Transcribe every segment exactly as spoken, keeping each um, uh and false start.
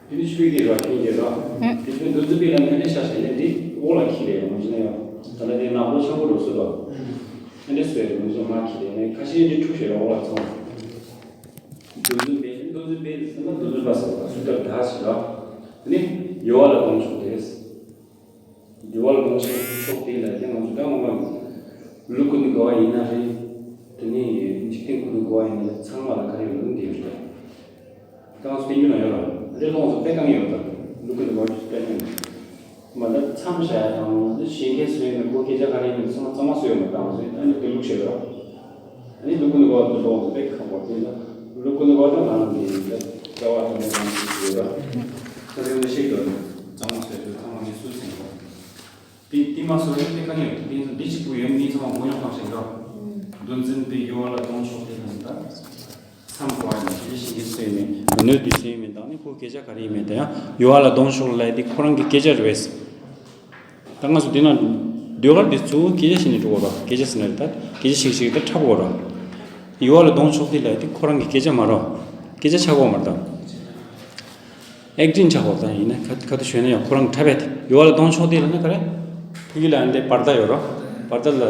དེ་ནི་ཆོས་ཀྱི་ར་ཁྱོད་ཀྱི་ར། དེ་ཚོའི་འདུ་འཛི་པའི་ལམ་ནས་ཤ་ཞེ་ནས་འདི་འོག་ལ་ཁྱེར་རེ་ཡོང་ཞིག་ན་ཡང་། ད་ལྟ་དེ་ནག་པོ་ཆག་པོ་འགྲོ་སྲིད་དོ། ཨ་འདྲ་སོས་རེ་མི་བཟོ་མ་ཁྱེར་རེ་ནས་ཁ་ཤས་འདི་འཁྲུག་ཞེ་ར་འོག་ལ་ཚང་། འདུ་འཛི་པའི་འདུ་འཛི་པའི་ཟིན་ན་འདུ་འཛི་པ་ཟེར་བ་སུ་ལྟར་ད་ཞིག་ལ། དེ་ནི་ཡོ་བ་ལ་གཏོང་ཆོག་དེ་རེད། འདི་བ་ལ་གཏོང་ཆོག་དེ་ལ་དེ་ང་ཚོ་ད་ངོ་མ་ལུག་གུ་ནི་གོ་བ་ཡིན་ན་རེད། དེ་ནི་འཇིག་རྟེན་ཀུན་ཏུ་གོ་བ་ཡིན་ན་རེད། ཚང་མ་ལ་ག་རེ་ཡོད་ལུགས་འདི་རེད། ད་ང་ཚོ་བསྟན་རྒྱུ་ན་ཡོད་ར། རེད། ལོངས་སུ་དཔེ་གང་ཡོད་དམ། ལུག་གི་ནི་གོ་བ་དཔེ་གང་ཡོད། མ་ད་མཚམས་བཞག་ཡ་དང་ནི་གཞན་ཁས་སུ་ཡོད་ན་ཁོ་སྐད་ཆ་ག་རེ་ཡིན་ཚང་མ་ཚང་མ་སུ་ཡོད་མ་དང་སུ་ཡིན་ཨ་ནི་དེ་ལུགས་བྱེད་ར། ཨ་ནི་ལུག་གི་ནི་གོ་བ་དུ་ལོངས་སུ་དཔེ་ཁག་པོ་དེ་ལ་ལུག་གི་ནི་གོ་བ་དང་ང་རང་གི་ཡིན་ད་རྩ་བ་དང་ནི་ང་རང་གི་ཡོད་ར། ཁ་སེང་ནི་ཤེས་དོན་ཚང་མ་སུ་ཡོད་ཚང་མ་ནི་སུ་ཚན་ར། དེ་དེ་མ་སོ་རེད་དེ་ག་ནས་ཡོད་དེ་འདི་གཅིག་པུ་ཡོད་མིན་ཚང་མ་མགོ་ཡོང་གང་ཞིག་ར། འདུ་འཛིན་པའི་ཡོ་བ་ལ་གཏོང་ཆོག་དེ་ལ་ད། མཚམས་གོ་བ་ཡིན་ཞེས་ཤིང་གིན་སུ་ཡིན་མིན་གནོད་དུ་སུ་ཡིན་མིན་དང་ནི་ཁོའི་སྐད་ཆ་ག་རེ་ཡིན་མིན་དང་ཡང་ཡོ་བ་ལ་གཏོང་ཆོག་ལབ་དེ་ཁོ་རང་གི་སྐད་ཆ་རེད་པས། ད་ང་ཚོ་འདི་ན་ཟློས་གར་འདི་ཚོ་སྐད་ཆ་བཤད་ནས་འགྲོ་དགོས་ར། སྐད་ཆ་བཤད་ནས་ད་སྐད་ཆ་ཤིག་ཤིག་ད་འཁྲབ་དགོས་ར། ཡོ་བ་ལ་གཏོང་ཆོག་དེ་ལབ་དེ་ཁོ་རང་གི་སྐད་ཆ་མ་ར། སྐད་ཆ་ཆགས་དགོས་མ་རེད་ད། ཨེག་ཊིང་ཆགས་པ་དང་ཡིན་ན་ཁ་ཁ་ཏུ་ཞོན་ན་ཡང་ཁོ་རང་འཁྲབ་པས་ཡོ་བ་ལ་གཏོང་ཆོག་དེ་ལ་ན་ག་རེ། ཕ་གི་ལ་འདི་པར་ད་ཡོད་རོ། པར་ད་ལ་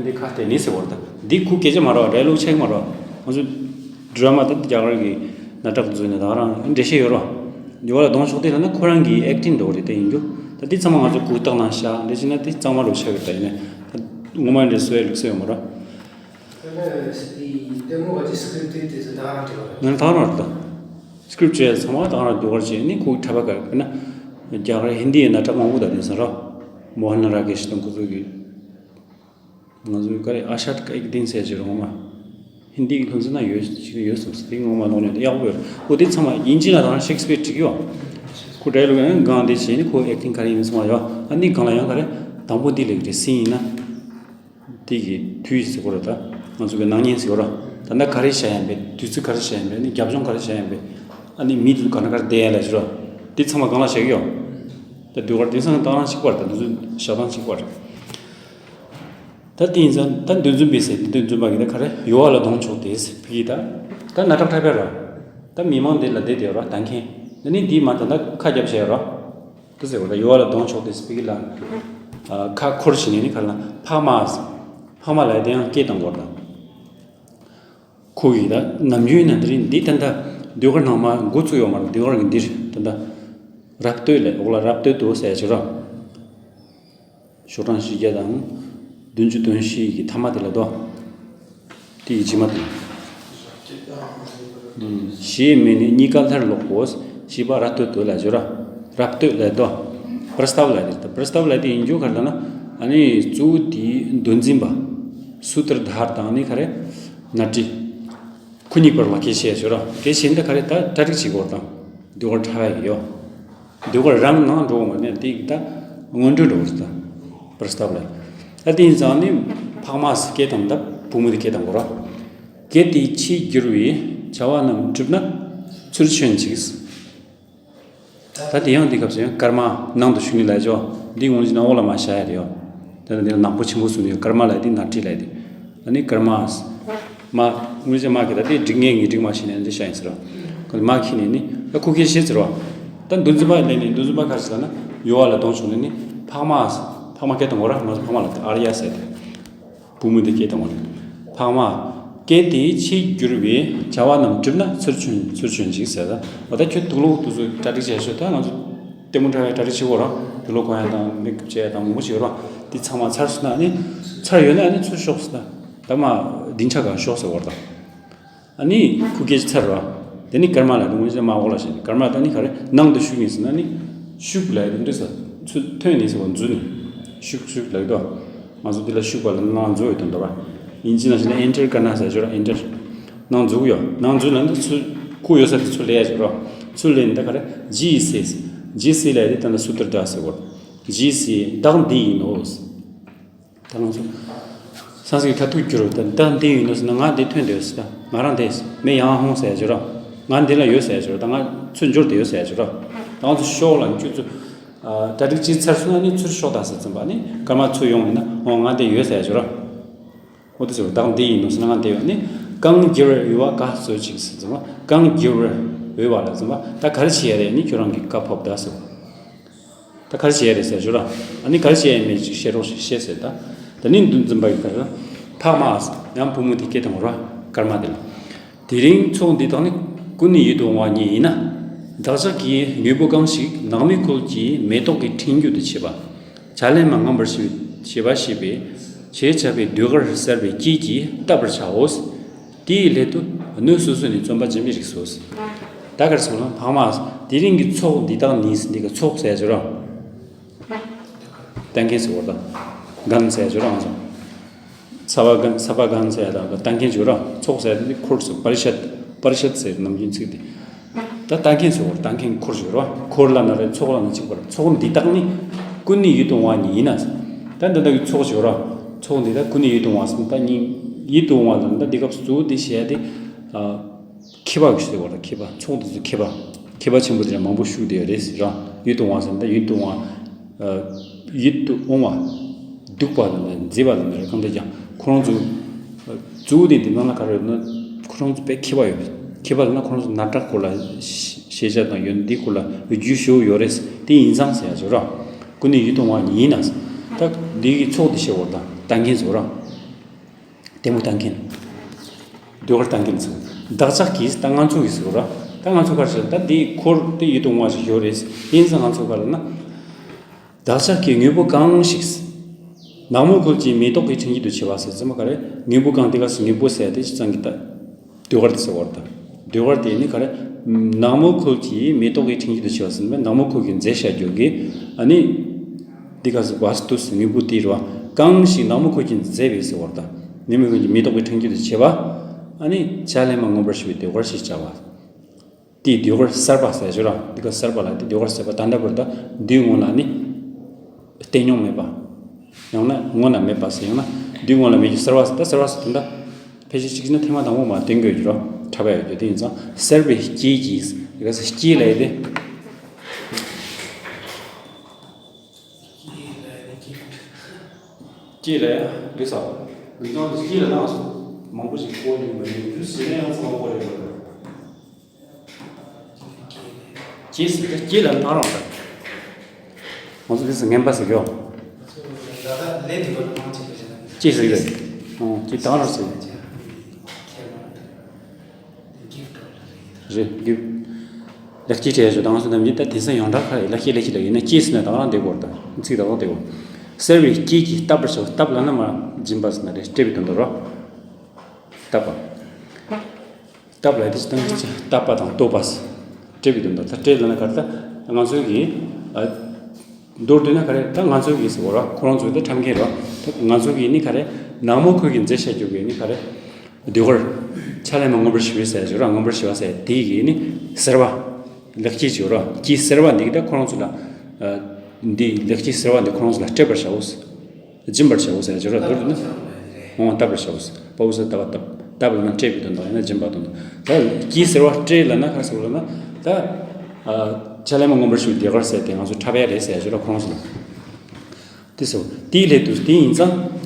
འདི་ཁ་གཏད་ནི་ཟེར་བར་ད་འདི་ཁུ་སྐད་ཆ་མ་རོ་རེ་ལུགས་ཆེག་མ་རོ། ང་ཚོ་ཌ་ར་མ་ད་རྒྱ་གར་གི་ན་ཊག་བཟོས་ནས་ད་རང་འགྲེལ་བཤད་ཡོད་རོ། ཡོ་བ་ལ་གཏོང་ཆོག་དེ་ལ་ན་ཁོ་རང་གི་ཨེག་ཊིང་འགྲོ་རེད་དེ་ཡིན་རྒྱུ། ད་འདི་ཚང་མ་ང་ཚོ་གུ་རྟགས་ནང་བཞག་འདི་བྱས་ན་འདི་གཙང་མ་རུ་ཆགས་ཡོད་ད་ཡིན་ན། ད་ངོ་མ་འདྲེ་བཟོ་ཡ་ལུགས་སྲོལ་ཡོད་མ་རོ། དེ་ནས་དེ་ངོ་མ་ཅི་སི་ཀི་རིབ་ཊི་དེ་ཚོ་ད་ག་རང་བྲིས་པ་རེད། ང་ད་ག་རང་རེད་ད། སི་ཀི་རིབ་ཊི་བྱས་ཚང་མ་ད་ག་རང་ཟློས་གར་བྱས་ནི་ཁོ་འཁྲབ་པ་ག་རེ་ན། རྒྱ་གར་ཧིན་དི་ཡི་ན་ཊག་མང་པོ་ད་དེ་ཚོ་ར། མོ་ཧན་ར་ཀེ་ཤི་དང་ཁོ་ཚོ་གི། ང་ཚོའི་ག་རེ་ཨ་ཤད་ཀ་ཨིག་དིན་ཟེར་གྱི་རེད་ངོ་མ། ཧིན་དི་གི་ལྷུན་རྩེ་ན་ཡོད་ཅིག་ཡོད་སམ་སི་དེ་ངོ་མ་ལོག་ཉོ་དེ་ཡག་པོ་ཡོད་རེད། ཨོ་དེ་ཚང་མ་དབྱིན་ཇི་ལ་ད་ག་རང་ཤེག་སི་པིར་བྲིས་ཡོད། ཁོ་འདྲ་ལུགས་ཡང་གང་དེ་བྱས་ནི་ཁོ་ཨེག་ཊིང་ག་རེ་ཡིན་ཚང་མ་ཡོད། ཨ་ནི་གང་ལ་ཡང་ག་རེ་དང་པོ་འདི་ལེགས་རེད་སིན་ཡིན་ན། དེ་གི་དུས་ཟེར་གོ་ར་ད། ང་ཚོ་གི་སྣང་བརྙན་ཟེར་གོ་ར། ད་ལྟ་ག་རེ་བྱ་ཡང་བས་དུས་ཚོད་ག་རེ་བྱ་ཡང་བས་ནི་རྒྱབ་ལྗོངས་ག་རེ་བྱ་ཡང་བས། ཨ་ནི་མི་དུ་ག་ན་གར་བསྡད་ཡ་ལ་ཟེར་ར། དེ་ཚང་མ་གང་ལ་བྱ་གི་ཡོད། ད་ཟློས་གར་དེང་སང་གི་སྟངས་རང་གཅིག་པ་རེད་ད་འདི་ཚོ་བྱ་སྟངས་གཅིག་པ་རེད། ད་དེ་ཡིན་ཙང་ད་འདུ་འཛོམས་པའི་ཟེར་འདུ་འཛོམས་པ་གི་ད་ག་རེ་ཡོ་བ་ལ་གཏོང་ཆོག་དེ་ཟེར་བི་གི་ད། ད་ན་ཊག་འཁྲབ་པ་ར། ད་མི་མང་དེ་ལ་བསྡད་དེ་ར་ད་མཁན། ད་ནི་འདི་མ་ད་ད་ཁ་རྒྱབ་བྱས་ར། དེ་ཟེར་བ་ལ་ཡོ་བ་ལ་གཏོང་ཆོག་དེ་ཟེར་བི་གི་ལ། ཁ་འཁོར་བྱས་ནས་ནི་ག་ལ་འཕགས་མ་ཟེར། འཕགས་མ་ལ་དེ་ཡང་སྐད་གཏོང་དགོས་དང་། ཁོ་ཡིས་ད་ནམ་རྒྱུན་ན་དེ་རིང་འདི་ད་ལྟ་ཟློས་གར་ནང་མ་འགོ་ཚུགས་ཡོད་མ་རེད། ཟློས་གར་གྱི་འདིར་ད་ལྟ་རབ་སྟོད་ལས་འོག་ལ་རབ་སྟོད་དུ་ཟེར་ཡ་ཅིག་ར། ཤོག་གྲངས་བཞི་བརྒྱ་དང་བདུན་ཅུ་དོན་བཞི་ཡི་གི་ཐ་མ་དེ་ལ་དོ། དེ་ཡི་རྗེས་མ་དེ། ཞེས་མེ་ནི་གཉིས་ཀ་སླར་ལོག་གོ། ཞེས་པ་རབ་སྟོད་དུ་ལ་བརྗོད་ར། རབ་སྟོད་ལ་དོ། པྲ་སྟབ་ལ་དེ་པྲ་སྟབ་ལ་དེ་ཡིན་རྒྱུ་ག་རེ་ལ་ན། ཨ་ནི་གཙོ་བོ་དེའི་འདུ་འཛིན་པ། སུ་ཏྲ་དྷར་དང་ནི་ག་རེ། ན་ཊི། ཁོ་གཉིས་བར་ལ་སྐད་ཆ་བཤད་ཆོག་ར། སྐད་ཆ་འདི་ག་རེ་ད་གྲ་སྒྲིག་བྱེད་དགོས་དང་། ཟློས་གར་འཁྲབ་ཡ་ཡོད། ཟློས་གར་རང་ནང་འགྲོ་མ་ནས་དེ་ད་སྔོན་འགྲོ་འགྲོ་རེད་ད། པྲ་སྟབ་ལ། ད་དེ་ཡིན་ཙང་ནི་འཕགས་མ་ཟེར་སྐད་བཏང་ད་བུ་མོ་དེ་སྐད་བཏང་དགོས་ར། གལ་ཏེ་ཕྱིས་འགྱུར་བའི་བྱ་བ་རྣམས་གྲུབ་ན་ཚུར་བྱོན་ཅིག་ད་དེ་ཡང་འདི་སྐབས་སུ་ཡང་སྐར་མ་ནང་དུ་ཞུགས་ནས་ལས་ཆོག་འདི་ངོ་ནས་ན་འོག་ལ་མ་བྱ་ཡ་རེད་ཡོ། ད་ནི་འདི་ལ་ནག་པོ་ཆེན་པོ་བཟོས་ནས་སྐར་མ་ལ་དེ་ནག་ཁྲི་ལ་དེ། ཨ་ནི་སྐར་མ། མ། དངོས་གཞི་མ་གི་ད་དེ་འགྲིག་ངེས་ངེས་འགྲིག་མ་ཤེས་ནས་འདི་བྱ་ཡིན་ཟེར་བ། ཁོ་མ་ཁྱི་ནས་ནི་ད་ཁུ་ཁྱི་ཤེས་ཟེར་བ། ད་འདུ་འཛིན་པ་ལས་ནི་འདུ་འཛིན་པ་ག་རེ་ཟེར་ན་ཡོ་བ་ལ་གཏོང་ཆོག་ནས་ནི་འཕགས་མ། འཕགས་མ་སྐད་གཏོང་གོ་ར་ང་ཚོ་འཕགས་མ་ལ་དེ་ཨར་ཡ་ཟེར་དེ། བུ་མོ་དེ་སྐད་གཏོང་བ་རེད། འཕགས་མ། གལ་ཏེ་ཕྱིས་འགྱུར་བའི་བྱ་བ་རྣམས་གྲུབ་ན་ཚུར་བྱོན་ཚུར་བྱོན་ཅིག་ཟེར། འོ་ད་ཁྱོད་དུག་ལོག་དུ་ཚོ་གྲ་སྒྲིག་བྱས་ཤོག་ད་ང་ཚོ་ལྟད་མོ་འཁྲབ་ཡ་གྲ་སྒྲིག་བྱེད་དགོས་ར། དུག་ལོག་གོན་ཡ་དང་མེག་ཨབ་བྱས་ཡ་དང་མང་པོ་ཞིག་ཡོད་ར། དེ་ཚང་མ་ཚར་སོང་ན་ནི་ཚར་ཡོད་ན་ནི་ཚུར་ཤོག་ཟེར། ད་མ་སྡིངས་ཆ་གང་ཤོག་ཟེར་བར་དང་། ཨ་ནི་ཁུ་སྐད་ཆ་ཚར་བ། དེ་ནི་སྐར་མ་ལ་དེ་ངོས་ཟེར་མ་འོག་ལ་བྱས་ནས་སྐར་མ་ད་ནི་ག་རེ་ནང་དུ་ཞུགས་ཡིན་ཟེར་ན་ནི། ཤུགས་ལ་དེ་འདྲ་ཟེར། ཚུར་ཐོན་ནས་ཟེར་བ་འཛུལ་ནས། ཤུགས་ཤུགས་ལ་དོ། ང་ཚོ་འདི་ལ་ཤུགས་པ་ལ་ནང་འཛུལ་ཡོད་དོན་དོ་ར། ཡིན་ཅི་ན་ཞིག་ན་ཨེན་ཊར་ཀར་ན་ཟེར་ཞོར་ཨེན་ཊར། ནང་འཛུལ་ཡོད་ནང་འཛུལ་ན་འདི་ཚུར་ཁུ་ཡོད་ས་དེ་ཚུར་ལས་ཡ་ཞོར་ར། ཚུར་ལས་ནི་ད་ག་རེ་ཇི་སི། ཇི་སི་ལ་དེ་ད་ན་སུ་ཏར་ད་ཟེར་བ། ཇི་སི་བདག་འདི་ཡིན་ནོ། ད་ང་ཚོ་སང་སི་ཁ་ཐུག་གྱུར་བ་ད་ད་འདི་ཡིན་ནོ་ཟེར་ན་ང་འདི་ཐོན་འདོད་ཟེར་ད་ང་རང་འདི་མེ་ཡང་ཧོང་ཟེར་ཡ་ཅིག་ར། ང་འདི་ལ་ཡོད་ཟེར་ཡ་ཅིག་ར་ད་ང་ཚུར་འབྱོར་དེ་ཡོད་ཟེར་ཡ་ཅིག་ར། ད་ང་ཚོ་ཤོག་ལ་ཁྱོད་ཚོ་གྲ་སྒྲིག་བྱས་ཚར་སོང་ན་ནི་ཚུར་ཤོག་ད་ཟེར་ཙམ་པ་ནི་སྐར་མ་ཚུར་ཡོང་ཡིན་ན་ཨོ་ང་འདི་ཡོད་ཟེར་ཡ་ཅིག་ར། ཨོ་དེ་ཟེར་བ་ད་འདི་ཡིན་ནོ་ཟེར་ན་ང་འདི་ཡོད་ནི་གང་འགྱུར་ཡུ་བ་ག་ཚོད་ཅིག་ཟེར་ཙམ་པ་གང་འགྱུར་ འོས་པ་ལ་འཛིན་པ་ད་ག་རེ་བྱེད་ཡ་རེད། ནི་ཁྱོད་རང་གི་བཀའ་ཕབ་ད་ཟེར་བ། ད་ག་རེ་བྱེད་ཡ་རེད་ཟེར་ཞུ་ར། ཨ་ནི་ག་རེ་བྱེད་ཡ་མེད་ཅིག་བཤད་རོགས་ཞེས་བཤད་ཟེར་ད། ད་ནི་འདུ་འཛིན་པ་གི་ག་རེ་ལ། འཕགས་མ་ཡང་བུ་མོ་དེ་སྐད་བཏང་ར། སྐར་མ་དེ་ལ། དེ་རིང་ཚོགས་འདི་དག་ནི་ཀུན་ནས་ཡིད་དུ་འོང་བ་ཉིད་ཡིན་ན། བདག་ཅག་གིས་དངོས་པོ་གང་ཞིག་ནག་མོའི་ཁུལ་གྱི་མེ་ཏོག་གི་ཕྲེང་རྒྱུད་དུ་བྱེད་པ། བྱ་ལེན་པ་མངོན་པར་ཞི་བའི་བྱེད་པ་ཞེས་པའི་ཞེས་བྱ་བའི་ཟློས་གར་གསར་པའི་སྐྱེས་ཀྱིས་བཏབ་པར་བྱའོ། དེའི་སླད་དུ་སྣོད་སོ་སོ་ནས་བརྩོན་པ་སྦྱིན་པའི་རིགས་སོ། ད་གར་སོང་ན་འཕགས་མ་དེ་རིང་གི་ཚོགས་འདི་དག་ནི་འདི་ག་ཚོགས་ཟེར་ཞུ་ར། ལྟ་མཁན་ཟེར་བ་དང་། གང་ཟེར་ཞུ་ར་ང་ཚོ། ས་པ་གང་ས་པ་གང་ཟེར་དང་ལྟ་མཁན་ཞུ་ར། ཚོགས་ཟེར་དེ་འཁོར་སོ། པ་རི་ཤད། པ་རི་ཤད་ཟེར་ནམ་རྒྱུན་ཚིག་དེ། ད་ལྟ་མཁན་ཟེར་བ་ལྟ་མཁན་འཁོར་ཞུ་ར། འཁོར་ལ་ན་རེ་ཚོགས་ལ་ན་གཅིག་པར་ཚོགས་འདི་དག་ནི། ཀུན་ནས་ཡིད་དུ་འོང་བ་ཉིད་ཡིན་ན། ད་འདི་དག་གི་ཚོགས་ཞུ་ར། ཚོགས་འདི་དག་ཀུན་ནས་ཡིད་དུ་འོང་བ་ཟེར་ད་ཉིད་ཡིད་དུ་འོང་བ་ལ་ད་འདི་སྐབས་སུ་གཙོ་བོ་དེ་བཤད་དེ། མཁས་པ་གི་ཞུ་དེ་བ་ལ་མཁས་པ་ཚོགས་འདི་ཚོ་མཁས་པ། མཁས་པ་ཆེན་པོ་དེ་འདྲ་མང་པོ་བཞུགས་བསྡད་ཡོད་རེད་ཟེར་ར། ཡིད་དུ་འོང་བ་ཟེར་ན་ད་ཡིད་དུ་འོང་བ། ཡིད་དུ་འོང་བ། སྡུག་པ་དང་མཛེས་པ་དང་འདྲ་གང་ལྟར་ཀྱང་ཁོ་རང་ཚོ། གཙོ་བོ་དེ་འདི་ནང་ལ་ག་རེ་ཡོད་ན་ཁོ་རང་ཚོ་དཔེ་མཁས་པ་ཡོད་རེད། མཁས་པ་ལ་ན་ཁོ་རང་ཚོ་ན་ཀྲག་སྐོར་ལ་ཤེས་བྱ་དང་ཡོན་འདི་སྐོར་ལ་རྒྱུས་ཤོས་ཡོད་རེད། དེ་ཡིན་ཙང་ཟེར་ཡ་ཟེར་ར། ཀུན་ནས་ཡིད་དུ་འོང་བ་ཡིན་ན། ད་འདི་གི་ཚོགས་འདི་ཤེས་བར་དང་ལྟ་མཁན་ཟེར་ར། ལྟད་མོ་ལྟ་མཁན། ཟློས་གར་ལྟ་མཁན་ཚོ། བདག་ཅག་གིས་ད་ང་ཚོ་གིས་ཟེར་ར། ད་ང་ཚོ་གར་ཞིག་ད་འདི་འཁོར་དེ་ཡིད་དུ་འོང་བ་ཞིག་ཡོད་རེད། ཡིན་ཙང་ང་ཚོ་ག་ལ་ན། བདག་ཅག་གིས་དངོས་པོ་གང་ཞིག་ནག་མོ་ཁུལ་གྱི་མེ་ཏོག་གི་ཕྲེང་རྒྱུད་དུ་བྱེད་པ་ཟེར་ཙམ་པ་ག་རེ། དངོས་པོ་གང་དེ་ག་ཟེར་དངོས་པོ་ཟེར་དེ་ཅི་ཙང་གི་ད། ཟློས་གར་དེ་ཟེར་བར་ད། ཟློས་གར་དེ་ནི་ག་རེ། ནག་མོ་ཁུལ་གྱི་མེ་ཏོག་གི་ཕྲེང་རྒྱུད་དུ་བྱེད་པ་ཟེར་ན་ནག་མོ་ཁུལ་གྱི་མཛེས་བྱ་རྒྱུ་གི། ཨ་ནི། འདི་ག་ཟེར་བ་སྟུ་ཟེར་དངོས་པོ་དེ་རེད་བ། གང་ཞིག་ནག་མོ་ཁུལ་གྱི་མཛེས་པའི་ཟེར་བར་ད། ནག་མོ་ཁུལ་གྱི་མེ་ཏོག་གི་ཕྲེང་རྒྱུད་དུ་བྱེད་པ། ཨ་ནི་བྱ་ལེན་པ་མངོན་པར་ཞི་བའི་ཟློས་གར་ཞེས་བྱ་བ། དེའི་ཟློས་གར་གསར་པ་ཟེར་ཞུ་ར། འདི་ག་གསར་པ་ལ་དེ་ཟློས་གར་གསར་པ་ད་ལྟ་བར་དུ་འདིའི་སྔོན་ལ་ནི་བསྟན་མྱོང་མེད་པ། ཡང་ན་སྔོན་ལ་མེད་པ་ཟེར་ཡང་ན་འདིའི་སྔོན་ལ་མེད་རྒྱུ་གསར་པ་ཟེར་ད་གསར་པ་ཟེར་དོན་དག་ཕལ་ཆེར་གཅིག་ན་ཐེངས་མ་དང་པོ་མ་བསྟན་དགོས་རྒྱུ་ར་འཁྲབ་པ་ཡོད་རྒྱུ་དེ་ཡིན་ཙང་གསར་པའི་སྐྱེས་ཀྱིས་འདི་ག་ས་སྐྱེས་ལ་ཡི་དེ། སྐྱེས་ལ་ཡི་དེ་སྐྱེས་ལ་ཡི་དེ་ས་མི་ཚང་གི་སྐྱེས་ལ་ན་མང་པོ་ཞིག་གོ་ཡོང་བ་ཡིན་རྒྱུ་ཟེར་ན་ཡང་ཚང་མ་གོ་རེད། སྐྱེས་ཟེར་ཏེ་སྐྱེས་ལ་ད་རང་ད། ང་ཚོ་དེ་ཚོ་ངན་པ་ཟེར་གྱོ། སྐྱེས་ཟེར་གྱི་རེད། ཨོ་སྐྱེས་ད་རང་ཟེར། རེད་གྱོ། ལེགས་སྐྱེས་བྲལ་ཞོ་དང་སོ་ནམ་གྱི་ད་དེང་སང་ཡོངས་གྲགས་ཁ་ལེགས་སྐྱེས་ལེགས་སྐྱེས་ལ་ཡིན་ན་སྐྱེས་ཟེར་ན་ད་རང་དེ་གོ་ད་ཚིག་ད་རང་དེ་གོ། གསར་བའི་སྐྱེས་ཀྱིས་བཏབ་པར་བྱ། བཏབ་ལ་ན་མ་སྦྱིན་པ་ཟེར་ན་རེད། སྤྲད་པའི་དོན་དུ་རོ། བཏབ་པ། བཏབ་ལ་དེ་ཅི་ལྟ་བུ་ཅི་བཏབ་པ་དང་བསྟོད་པ། སྤྲད་པའི་དོན་དག་ད་སྤྲད་ལ་ན་ག་རེ་ད་ང་ཚོའི་གི། ཨ། མདོར་བསྡུས་ན་ག་རེ་ད་ང་ཚོའི་གི་ཟེར་བ་ར་ཁོ་རང་ཚོའི་ད་ཁྲམ་མཁན་ར། ད་ང་ཚོའི་གི་ནི་ག་རེ་ནག་མོ་ཁུལ་གྱི་མཛེས་བྱ་རྒྱུ་གི་ནི་ག་རེ། ཟློས་གར། ཕྱག་ལེན་མ་མངོན་པར་ཞི་བའི་ཟེར་ཞུ་ར། མངོན་པར་ཞི་བ་ཟེར་དེ་གི་ནི་གསར་བ། ལེགས་སྐྱེས་ཞུ་ར་སྐྱེས་གསར་བ་འདི་གི་ད་ཁོ་རང་ཚོ་ལ། ཨ། འདི་ལེགས་སྐྱེས་གསར་བ་འདི་ཁོ་རང་ཚོ་ལ་སྤྲད་པར་བྱའོ། སྦྱིན་པར་བྱའོ་ཟེར་ཞུ་ར་མདོར་བསྡུས་ན། འོང་བཏབ་པར་བྱའོ། པའོ་ཟེར་བཏབ་པ་བཏབ། བཏབ་ལ་ན་སྤྲད་པའི་དོན་དག་ཡང་ན་སྦྱིན་པ་དོན་དག་ད་སྐྱེས་ཟེར་བ་སྤྲད་ལ་ན་ག་ཟེར་བ་ལ་ན། ད། ཨ། ཕྱག་ལེན་མ་མངོན་པར་ཞུ་བའི་ཟློས་གར་ཟེར་དེ་ང་ཚོ་འཁྲབ་ཡ་རེད་ཟེར་ཞུ་ར་ཁོང་ཚོ་ལ། དེ་ཟེར་བ་དེའི་སླད་དུ་དེ་ཡིན་ཙང་།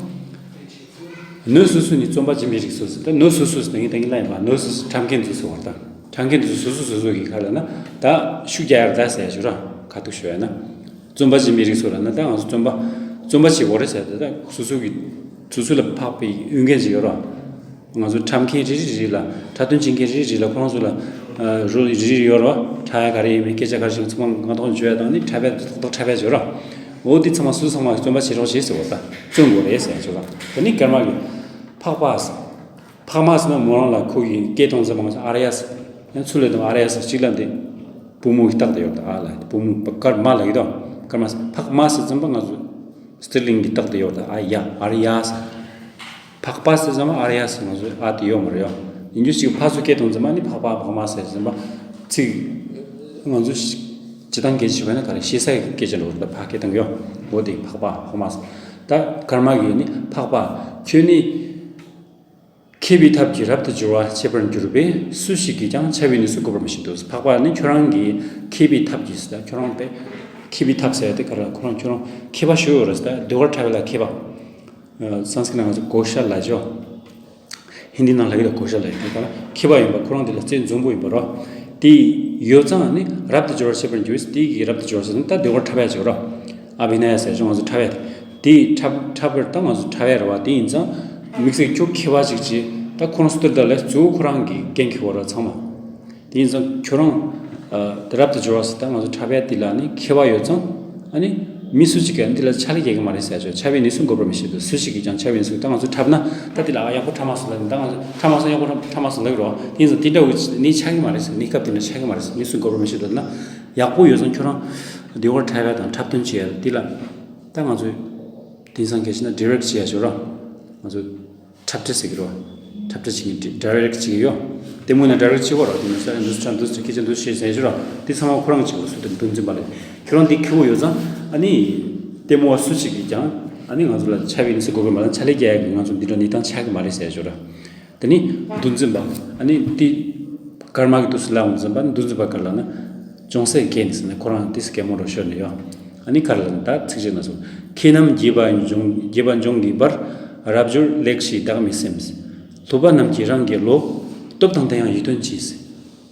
སྣོད་སོ་སོ་ནས་བརྩོན་པ་སྦྱིན་པའི་རིགས་སོ་ཟེར་ད་སྣོད་སོ་སོ་ཟེར་ད་ངས་ད་ངས་ལ་ཡིན་པ་སྣོད་སོ་སོ་ཁྲམ་མཁན་ཚོ་ཟེར་བ་ད་ཁྲམ་མཁན་ཚོ་སོ་སོ་སོ་སོ་གི་ཁ་ལ་ན་ད་ཤུགས་རྒྱག་ཡ་རེད་ད་ཟེར་ཞུ་ར་ཁ་ཐུག་ཞུ་ཡ་ན། བརྩོན་པ་སྦྱིན་པའི་རིགས་སོགས་ལ་ན་ད་ང་ཚོ་བརྩོན་པ། བརྩོན་པ་བྱེད་དགོས་རེད་ཟེར་ཏེ་ད་སོ་སོ་གི། སོ་སོ་ལ་འཕགས་པའི་འོས་འགན་ཅིག་ཡོད་རེད། ང་ཚོ་འཁྲབ་མཁན་རེ་རེ་རེ་ལ་འཁྲབ་སྟོན་བྱེད་མཁན་རེ་རེ་རེ་ལ་ཁོང་ཚོ་ལ། རོ་རེ་རེ་ཡོད་རེད། འཁྲབ་ཡ་ག་རེ་ཡིན་མིན་སྐད་ཆ་ག་རེ་ཞིག་ཚང་མ་ང་ཐོག་བརྗོད་ཡ་དང་ནི་འཁྲབ་ཡ་ཏག་ཏག་འཁྲབ་ཡ་ཅིག་ཡོད་རེད། འོ་འདི་ཚང་མ་སོ་སོ་ཚང་མ་བརྩོན་པ་བྱེད་རོགས་བྱེད་ཟེར་བ་ད་བརྩོན་དགོས་རེད་ཟེར་ཡ་ཅིག་རེད། ད་ནི་སྐར་མ་གི་འཕགས་པ་ཟེར། འཕགས་མ་ཟེར་ན་མོ་རང་ལ་ཁོ་གི་སྐད་གཏོང་ཙམ་མང་ཆེ་ཨཱརྱ་ཟེར། ཡང་ཚུར་ལ་དང་ཨཱརྱ་ཟེར་གཅིག་ལ་འདི། བུ་མོ་གི་རྟགས་དེ་ཡོད་ད་ཨ་ལ་བུ་མོ་སྐར་མ་ལ་ཡོད་དོ། སྐར་མ་ཟེར་འཕགས་མ་ཟེར་ཙམ་པ་ང་ཚོ་སྤྱི་གླིང་གི་རྟགས་དེ་ཡོད་ད་ཨ་ཡ་ཨཱརྱ་ཟེར། འཕགས་པ་ཟེར་ཙམ་པ་ཨཱརྱ་ཟེར་ང་ཚོ་ཨ་དེ་ཡོད་མ་རེད་ཡོ། ཡིན་རྒྱུ་ཞིག་ཕ་ཚོ་སྐད་གཏོང་ཙམ་པ་ནི་འཕགས་པ་འཕགས་མ་ཟེར་ཙམ་པ་ཚིག་ང་ཚོ་སྤྱི་བཏང་སྐད་ཆ་བྱས་ན་ག་རེ་ཤེས་ས་ཡི་སྐད་ཆ་ལ་འོ་ད་ཕ་སྐད་གཏོང་གི་ཡོ། འོ་དེ་འཕགས་པ་འཕགས་མ་ཟེར། ད་སྐར་མ་གི་ནི་འཕགས་པ་ཁྱོད་ནི། མཁས་པའི་ཐབས་ཀྱིས་རབ་ཏུ་སྦྱོར་བ་བྱེད་པར་འགྱུར་བས་སུ་ཞིག་གིས་ཀྱང་འཆལ་བའི་གནས་སུ་བཀོད་པར་མི་བྱེད་དོ། འཕགས་པ་ནི་ཁྱོད་རང་གིས་མཁས་པའི་ཐབས་ཀྱིས་ཟེར་ད་ཁྱོད་རང་པས་མཁས་པའི་ཐབས་ཟེར་ཏེ་ག་རེ་ཁོ་རང་ཁྱོད་རང་མཁས་པ་ཞུ་ཡོད་རེད་ཟེར་ད་ཟློས་གར་འཁྲབ་པ་ལ་མཁས་པ། སཾ་སྐྲྀཏ་ནང་ང་ཚོ་གོ་ཤ་ལབ་ཅོ། ཧིན་དི་ནང་ལབ་ཀྱི་ལ་གོ་ཤ་ལབ་ཡོད་དེ་ག་ལ་མཁས་པ་ཡིན་པ་ཁོ་རང་དེ་ལ་རྩལ་འཛོམས་པོ་ཡིན་པ་རོ། དེ་ཡོད་ཙང་ནི་རབ་ཏུ་སྦྱོར་བར་བྱེད་པར་འགྱུར། དེ་གི་རབ་ཏུ་སྦྱོར་ཟེར་ན་ད་ཟློས་གར་འཁྲབ་ཡ་ཅིག་རོ། ཨ་བྷི་ནཡ་ཟེར་ཅིག་ང་ཚོ་འཁྲབ་ཡ་དེ། དེ་འཁྲབ་འཁྲབ་པར་ད་ང་ཚོ་འཁྲབ་ཡ་རེད་བ། དེ་ཡིན་ཙང་དམིགས་བསལ་ཁྱོད་མཁས་པ་ཅིག་ཅིག་ད་ཁོ་རང་སུ་ཏུར་ད་ལས་གཙོ་བོ་ཁོ་རང་གི་འགན་འཁྱེར་བ་ར་ཚང་མ། དེ་ཡིན་ཙང་ཁྱོད་རང་ཨ་དེ་རབ་ཏུ་སྦྱོར་བ་ཟེར་ད་ང་ཚོ་འཁྲབ་ཡ་དེ་ལ་ནི་མཁས་པ་ཡོད་ཙང་། ཨ་ནི་མི་སུ་གཅིག་གིས་འདི་ལ་ཕྱག་ལས་རྒྱག་གི་མ་རེད་ཟེར་ཆོག་འཁྲབ་པའི་གནས་ཚུལ་འགོད་པར་མི་བྱེད་དོ། སུ་ཞིག་གིས་ཀྱང་འཁྲབ་པའི་གནས་ཚུལ་ད་ང་ཚོ་འཁྲབ་ན་ད་འདི་ལ་ཨ་ཡག་པོ་འཁྲབ་མ་སོང་ལབ་ནི། ད་ང་ཚོ་འཁྲབ་མ་སོང་ཡག་པོ་འཁྲབ་འཁྲབ་མ་སོང་ལབ་རོགས། དེ་ཡིན་ཙང་དེ་འདྲ་བོ་ནི་ཆགས་ཀྱི་མ་རེད་ཟེར། གནས་སྐབས་དེ་འདྲ་ཆགས་ཀྱི་མ་རེད་ཟེར། གནས་ཚུལ་འགོད་པར་མི་བྱེད་དོ། ན་ཡག་པོ་ཡོད་ཙང་ཁྱོད་རང་ཟློས་གར་འཁྲབ་ཡ་དང་འཁྲབ་སྟོན་བྱེད་ཡ་འདི་ལ་ད་ང་ཚོས་དེང་སང་གལ་ཆེ་ན་ཌི་རེག་བྱེད་ཡ་ཆོག་ར། ང་ཚོ་འཁྲབ་ཁྲིད་ཟེར་གི་རེད་བ། འཁྲབ་ཁྲིད་བྱེད་མཁན་ཌི་རེག་བྱེད་ཀྱི་ཡོད། ལྟད་མོ་ནང་ཌི་རེག་བྱེད་དགོས་རེད་བ། དེ་ནང་ས་འདུག་འཁྲབ་འདུག་སྐད་ཆ་འདུག་བཤད་ཟེར་ཞུ་ར། དེ་ཚང་མ་ཁོ་རང་བྱེད་དགོས། སུ་དེ་འདུག་འཛིན་པ་ལས། ཁྱེད་རང་འདི་མཁས་པོ་ཡོད་ཙང་ཨ་ནི་ལྟད་མོ་བ་སུ་ཞིག་གིས་ཀྱང་ཨ་ནི་ང་ཚོ་ལ་འཁྲབ་པའི་གནས་ཚུལ་འགོད་དགོས་མ་ལ་ཕྱག་ལས་རྒྱག་ཡ་གི་ང་ཚོ་འདི་འདྲ་གནས་སྟངས་ཆགས་ཀྱི་མ་རེད་ཟེར་ཞུ་ར། དེ་ནི་འདུག་འཛིན་པ་ཨ་ནི་དེ་ཀརྨ་གི་དུས་སུ་ལ་འདུག་འཛིན་པ་འདུག་འཛིན་པ་ག་ལ་ན། ཅུང་ཟད་རྒས་ནས་ཟེར་ནས་ཁོ་རང་དེ་སྐད་མོ་རུ་ཤོར་ནས་ཡོད། ཨ་ནི་ག་རེ་ལབ་ན་ད་ཚིག་གཅིག་ན་སོང་། མཁས་རྣམས་དགྱེས་པ་འབྱུང་དགྱེས་པ་འབྱུང་གི་བར། རབ་སྦྱོར་ལེགས་ཞེས་བདག་མི་སེམས། སློབ་པ་རྣམས་ཀྱིས་རང་གི་བློ། སྟོབས་དང་ལྡན་ཡང་ཡིད་རྟོན་གྱིས།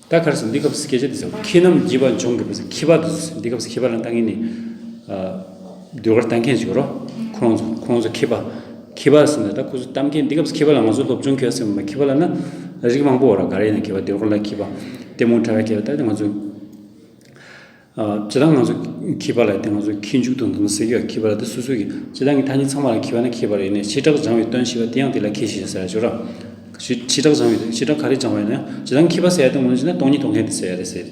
ད་ག་རེ་ཟེར་འདི་སྐབས་སུ་སྐད་ཆ་འདི་ཟེར། མཁས་རྣམས་དགྱེས་པ་འབྱུང་གི་བར། མཁས་པ་འདུག་འདི་སྐབས་སུ་མཁས་པ་ལ་ད་ངས་ནི། ཟློས་གར་ལྟ་མཁན་ཞིག་རོ། ཁོང་ཚོ་ཁོང་ཚོ་མཁས་པ། མཁས་པ་ཟེར་ན་ད་ཁོ་ཚོ་ལྟ་མཁན་འདི་སྐབས་སུ་མཁས་པ་ལ་ང་ཚོ་སློབ་སྦྱོང་གལ་ཟེར་མ་མཁས་པ་ལ་ན་རིགས་མང་པོ་ཡོད་ར། ག་རེ་ཡིན་ན་མཁས་པ་ཟློས་གར་ལ་མཁས་པ། ལྟད་མོ་འཁྲབ་པའི་མཁས་པ། ད་ང་ཚོ་ཨ་སྤྱིར་བཏང་ང་ཚོ་མཁས་པ་ལ་དེ་ང་ཚོ་མཁས་འཇུག་དང་དེ་ཚོ་ཟེར་གྱི་ཡོད། མཁས་པ་ལ་དེ་སོ་སོ་གི་སྤྱིར་བཏང་གི་ཐ་སྙད་ཚང་མ་ལ་མཁས་པ་ན་མཁས་པ་རེད། ཡིན་ནའི་བྱེ་བྲག་སྦྱང་བའི་དོན་ཞེས་པ་དེ་ཡང་དེ་ལ་མཁས་ཞེས་ཟེར་ཡ་ཅིག་ཡོད་ར། བྱེ་བྲག་སྦྱང་བའི་དོན། བྱེ་བྲག་ག་རེ་སྦྱང་བ་ཡིན་ན་ཡང་སྤྱིར་བཏང་མཁས་པ་ཟེར་ཡ་དེ་ངོ་ནས་བྱས་ན་སྟོང་ཉིད་རྟོགས་མཁན་དེ་ཟེར་ཡ་རེད་ཟེར།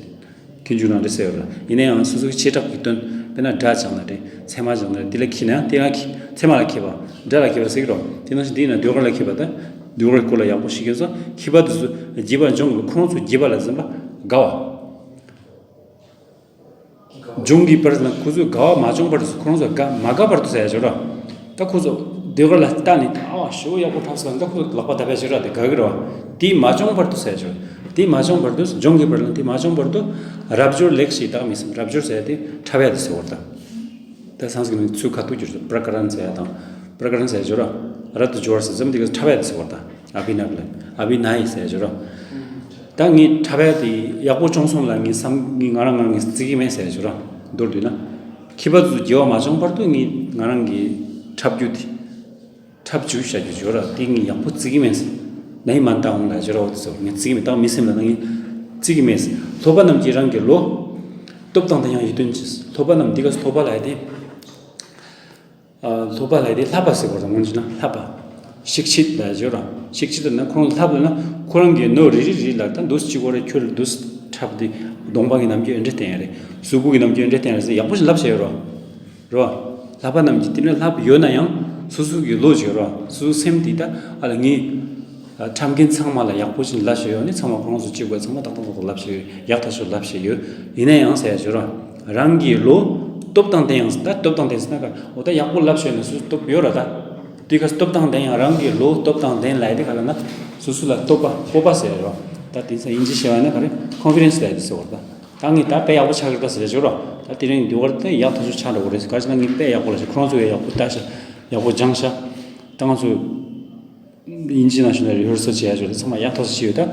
མཁས་འཇུག་ནང་འདྲ་ཟེར་ཡོད་ར། ཡིན་ན་ཡང་སོ་སོའི་བྱེ་བྲག་གི་དོན། དཔེར་ན་སྒྲ་སྦྱངས་ན་རེད། ཚད་མ་སྦྱངས་ན་རེད། དེ་ལ་མཁས་ན་ཡང་དེ་ལ་མཁས། ཚད་མ་ལ་མཁས་པ། སྒྲ་ལ་མཁས་པ་ཟེར་གི་རོ། དེ་ནང་བཞིན་དེ་ཡིན་ན་ཟློས་གར་ལ་མཁས་པ་དང་། ཟློས་གར་སྐོར་ལ་ཡག་པོ་ཤེས་མཁན་ཚོ་མཁས་པ་དེ་ཚོ་དགྱེས་པ་འབྱུང་གི། ཁོང་ཚོ་དགྱེས་པ་ལ་འཛིན་པ་དགའ་བ། འབྱུང་གི་བར་ལ་ཁོ་ཚོས་དགའ་བ་མ་བྱུང་བར་དུ། ཁོ་རང་ཚོ་དགའ་མ་དགའ་བར་དུ་ཟེར་ཡ་ཅིག་ཡོད་ར། ད་ཁོ་ཚོ་ཟློས་གར་ལ་ལྟ་ནས་ད་ཨ་ཞེ་པོ་ཡག་པོ་འཁྲབ་སོང་། ད་ཁོ་ཚོ་ལག་པ་བརྡབ་ཡ་ཅིག་ཡོད་ར། དེ་དགའ་གི་ར། དེ་མ་བྱུང་བར་དུ་ཟེར་ཡ་ཅིག་ཡོད། དེ་མ་བྱུང་བར་དུ། འབྱུང་གི་བར་ལ་དེ་མ་བྱུང་བར་དུ། རབ་སྦྱོར་ལེགས་ཞེས་བདག་མི་སེམས། རབ་སྦྱོར་ཟེར་ཡ་དེ་འཁྲབ་ཡ་དེ་ཟེར་བ་རེད་ད། ད་སང་སྐྲག་གི་མིང་ཚུར་ཁ་ཐུག་གྱུར་སོང་། པྲ་ཀ་རན་ཟེར་ཡ་དང་། པྲ་ཀ་རན་ཟེར་ཡ་ཅིག་ཡོད་ར། རབ་ཏུ་སྦྱོར་བ་ཟེར་ཙམ་དེ་ག་འཁྲབ་ཡ་དེ་ཟེར་བ་རེད་ད། ཨ་བྷི་ནཡ་ལ། ཨ་བྷི་ནཡ་ཟེར་ཡ་ཅིག་ཡོད་ར། ད་ངས་འཁྲབ་ཡ་དེ་ཡག་པོ་བྱུང་སོང་ལབ་ངས་བསམ། ངས་ང་རང་ང་ངས་བརྩི་གི་མེད་ཟེར་ཡ་ཅིག་ཡོད་ར། མདོར་བསྡུས་ན། མཁས་པ་ཚོས་དགྱེས་པ་མ་བྱུང་བར་དུ་ངས་ང་རང་གི་འཁྲབ་རྒྱུ་དེ། འཁྲབ་རྒྱུ་བྱ་རྒྱུ་ཅིག་ཡོད་ར། དེ་ངས་ཡག་པོ་བརྩི་གི་མེད་ཟེར། ན་ཡི་མ་འདའ་འོང་ལབ་ཡ་ཅིག་ཡོད་ར། འོ་དེ་ཚོ་ངས་བརྩི་གི་མེད། ད་མི་སེམས་ལ་ན་ངས་བརྩི་གི་མེད་ཟེར། སློབ་པ་རྣམས་ཀྱིས་རང་གི་བློ། སྟོབས་དང་ལྡན་ཡང་ཡིད་རྟོན་གྱིས། སློབ་པ་རྣམས། འདི་ག་སློབ་པ་ལབ་ཡ་དེ། ཨ་སློབ་པ་ལབ་ཡ་དེ་བསླབ་པ་ཟེར་བ་དང་། སྔོན་གྱི་ན་བསླབ་པ། ཤིག་ཤིད་ལབ་ཡ་ཅིག་ཡོད་ར། ཤིག་ཤིད་ལབ་ན་ཁོ་རང་བསླབ་ལབ་ན་ཁོ་རང་གི་ནོར་རེ་རེ་རེ་ལ་ད་འདུག་སེ་གཅིག་པོ་རེ་ཁྱོད་ལ་འདུག་སེ་འཁྲབ་སྟེ། གདོང་པ་གི་རྣམ་འགྱུར་འདི་འདྲ་བསྟན་ཡ་རེད། གཟུགས་པོ་གི་རྣམ་འགྱུར་འདི་འདྲ་བསྟན་ཡ་རེད་ཟེར་ཡག་པོ་ཞིག་བསླབ་བྱས་ཡོད་ར། རེད་བ། བསླབ་པ་རྣམས་ཀྱིས། དེ་ནས་བསླབ་ཡོད་ན་ཡང་སོ་སོ་གི་བློ་ཅིག་ཡོད་ར། སོ་སོའི་སེམས་དེ་ད་ཨ་ལ་ངས་འཁྲབ་མཁན་ཚང་མ་ལ་ཡག་པོ་ཞིག་བསླབ་བྱས་ཡོད་ནི། ཚང་མ་ཁོ་རང་ཚོ་གཅིག་པ་ཚང་མ་ཏག་ཏག་ཏག་ཏག་བསླབ་བྱས་ཡོད། ཡག་ཐག་ཆོད་བསླབ་བྱས་ཡོད། ཡིན་ན་ཡང་ཟེར་ཡ་ཅིག་ཡོད་ར། རང་གི་བློ་སྟོབས་དང་ལྡན་ཡང་། ད་སྟོབས་དང་ལྡན་ཟེར་ན་ག་འོ་ད་ཡག་པོ་བསླབ་བྱས་ཡོད་ན་སོ་སོ་སྟོབས་ཡོད་ར་ད། དེ་ག་སྟོབས་དང་ལྡན་ཡང་། རང་གི་བློ་སྟོབས་དང་ལྡན་ལབ་ཡ་དེ་ག་ལབ་ན་སོ་སོ་ལ་སྤོབས་པ། སྤོབས་པ་ཟེར་ཡ་ར། ད་དེང་སང་དབྱིན་ཇི་བྱས་པ་ཡིན་ན་ག་རེ། ཀོན་ཕི་ཌེན་སི་ལབ་ཡ་དེ་ཟེར་བ་ར་ད། ད་ངས་ད་དཔེ་ཡག་པོ་ཆགས་ཀྱི་རེད་ད་ཟེར་ཡ་ཅིག་ཡོད་ར། ད་དེ་རིང་འདི་བར་དེ་ཡག་ཐག་ཆོད་ཆགས་འགྲོ་གི་རེད་ཟེར། ག་རེ་ཟེར་ན་ངས་དཔེ་ཡག་པོ་ལབ་ཤག་ཁོ་རང་ཚོ་ཡང་ཡག་པོ་ལྟ་ཤག་ཡག་པོ་སྦྱངས་ཤག་ད་ང་ཚོ་དབྱིན་ཇི་ནང་བཞིན་ལ་རི་ཧར་སལ་བྱེད་ཡ་ཅིག་ཡོད་རེད། ཚང་མ་ཡག་ཐག་ཆོད་བྱས་ཡོད་ད།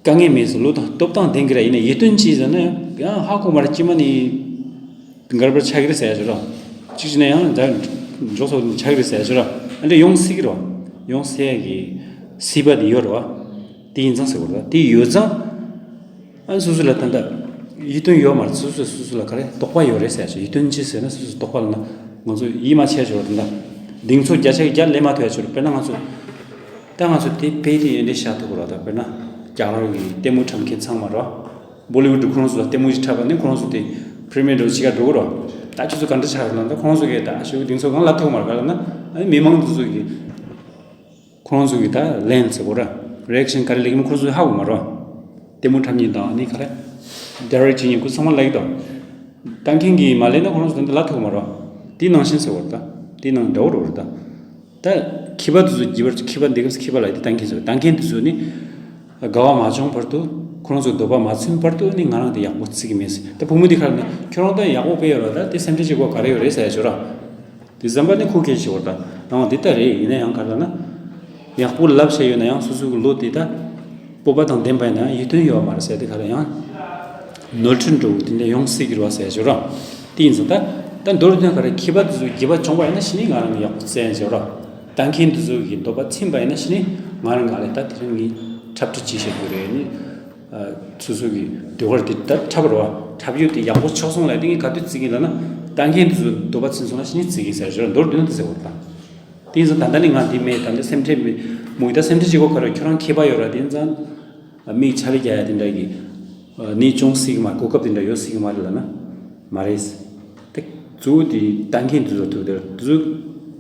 དཀའ་ངལ་མེད་ཟེར། བློ་དང་སྟོབས་དང་ལྡན་གྱི་ར། ཡིན་ན་ཡིད་རྟོན་གྱིས་ཟེར་ན་ཡང་ཧ་གོ་མ་རེད། དཀྱིལ་མ་ནས་གར་བར་ཆགས་ཀྱི་རེད་ཟེར་ཡ་ཅིག་ར། གཅིག་བྱས་ན་ཡང་ད་མགྱོགས་སུ་ཆགས་ཀྱི་རེད་ཟེར་ཡ་ཅིག་ར། ཨ་འདྲ་ཡོང་སྲིད་ཀྱི་རེད་བ། ཡོང་སྲིད་ཡ་གི་སྲིད་པ་དེ་ཡོད་རེད་བ། དེ་ཡིན་ཙང་ཟེར་བ་རེད་བ། དེ་ཡོད་ཙང་ཨ་ནི་སོ་སོ་ལ་ད་ལྟ་ཡིད་རྟོན་ཡོད་མ་རེད། སོ་སོས་སོ་སོ་ལ་ག་རེ་དོགས་པ་ཡོད་རེད་ཟེར་ཡ་ཅིག་ཡིད་རྟོན་གྱིས་ཟེར་ན་སོ་སོ་དོགས་པ་ལབ་ན་ང་ཚོ་ཡིད་མ་ཆེས་ཡ་ཅིག་རེད་ད། གདེང་ཚོད་བརྒྱ་ཆ་བརྒྱ་ལེན་མ་ཐུབ་ཡ་ཅིག་རེད། དཔེར་ན་ང་ཚོ་ད་ང་ཚོ་དེ་དཔེ་དེ་ཡིན་འདྲ་བཞག་ཐུབ་ཀྱི་རེད་ད། དཔེར་ན་རྒྱ་གར་གྱི་ལྟད་མོ་འཁྲབ་མཁན་ཚང་མ་རེད་བ། བོ་ལི་ཝུཌ་ཁོ་རང་ཚོ་ལ་ལྟད་མོ་ཞིག་འཁྲབ་པ་ནི་ཁོ་རང་ཚོ་དེ་པྲི་མི་ཡར་འདྲ་བོ་བྱེད་ག་འགྲོ་གི་རེད་བ། ད་ཁྱོད་ཚོ་གང་འདྲ་ཆགས་རེད་ལབ་ན། ད་ཁོ་རང་ཚོ་གིས་ད་ཞེ་པོ་གདེང་ཚོད་གང་ལབ་ཐུབ་མ་རེད། ག་ལབ་ན་ཨ་ནི་མི་མང་དེ་ཚོ་གིས་ཁོ་རང་ཚོ་གིས་ད་ལན་ཟེར་དགོས་ར། རི་ཨེག་ཤན་ག་རེ་སླེབས་ཀྱི་མིན་ཁོ་ཚོས་ཧ་གོ་མ་རེད་བ། ལྟད་མོ་འཁྲབ་མཁན་དང་ཨ་ནི་ག་རེ་ཌའི་རེག་བྱེད་མཁན་ཁོ་ཚང་མ་ལབ་ཀྱི་འདུག་ལྟ་མཁན་གྱིས་མ་ལབ་ན་ཁོ་རང་ཚོ་ད་ལྟ་ལབ་ཐུབ་མ་རེད་བ། དེ་ནང་བཞིན་ཟེར་བ་རེད་ད། དེ་ནང་འདྲ་བོ་རེད་བ་རེད་ད། ད་མཁས་པ་དེ་ཚོ་དགྱེས་པར། མཁས་པ་འདི་སྐབས་མཁས་པ་ལབ་ཡ་དེ་ལྟ་མཁན་ཚོ། ལྟ་མཁན་དེ་ཚོ་ནི་དགའ་བ་མ་བྱུང་བར་དུ། ཁོ་རང་ཚོ་འདོད་པ་མ་ཚིམ་བར་དུ་ནི་ང་རང་དེ་ཡག་པོ་བརྩི་གི་མེད་ཟེར། ད་བུ་མོ་དེ་ཁ་ལ་ནི་ཁྱོད་རང་ད་ཡག་པོ་དཔེ་ཡོད་ར། ད་དེ་སེམས་ཁྲལ་བྱེད་དགོས་ག་རེ་ཡོད་རེད་ཟེར་ཡ་ཅིག་ར། དེ་ཙམ་པ་ནི་ཁོ་སྐད་ཆ་བཤད་པ་རེད་ད། རང་དབང་དེ་ལྟ་རེད། ཡིན་ན་ཡང་ག་རེ་ལབ་ན་ཡག་པོ་ལབ་བྱས་ཡོད་ན་ཡང་སོ་སོ་གི་བློ་དེ་ད་སྤོབས་ སྤོབས་པ་དང་ལྡན་པ་ཡིན་ན་ཡིད་རྟོན་ཡོད་མ་རེད་ཟེར་དེ་ག་རེ་ཡང་། ནོར་འཁྲུལ་འགྲོ་དེ་འདྲ་ཡོང་སྲིད་ཀྱི་རེད་བ་ཟེར་ཞོར་ར། དེ་ཡིན་ཙང་ད་ད་མདོར་དོན་ག་རེ་མཁས་པ་དེ་ཚོ་དགྱེས་པ་བྱུང་བ་ཡིན་ན་ཕྱི་ནས་ང་རང་གི་ཡག་པོ་བཙལ་ཞོར་ར། ལྟ་མཁན་དེ་ཚོ་གི་འདོད་པ་ཚིམ་པ་ཡིན་ན་ཕྱི་ནས་ང་རང་ག་ལས་ད་དེ་རིང་ངས་འཁྲབ་ཁྲིད་བྱེད་བཞག་རྒྱུ་རེད་ནི། སོ་སོ་གི་ཟློས་གར་དེ་ད་འཁྲབ་རོགས་འཁྲབ་ཡུལ་དེ་ཡག་པོ་ཆགས་སོང་ལ་དེ་ངས་ག་དུས་བརྩི་གི་ལབ་ན། ལྟ་མཁན་དེ་ཚོ་འདོད་པ་ཚིམ་སོང་ན་ཕྱི་ནས་བརྩི་གི་ཟེར་ཞོར་མདོར་དོན་དེ་ཟེར་བ་དང་། དེ་ཡིན་ཙང་ད་ལྟ་ནི་ང་འདི་མེད་ད་ལྟ་སེམས་ཁྲལ་མི་མུག་ད་སེམས་ཁྲལ་བྱེད་དགོས་ཁ་རོགས་ཁྱོད་རང་མཁས་པ་ཡོད་ར་དེ་ཡིན་ཙང་། མིག་ཆ་ལི་རྒྱག་ཡ་དེ་འདྲ་གི་ནི་ཅུང་སྲིད་ཀྱི་མ་གོ་སྐབས་དེ་འདྲ་ཡོད་སྲིད་ཀྱི་མ་རེད་ལབ་ན། མ་རེད། དེ་གཙོ་བོ་དེ་ལྟ་མཁན་དེ་ཚོ་ཐུག་དེར་དེ་ཚོ་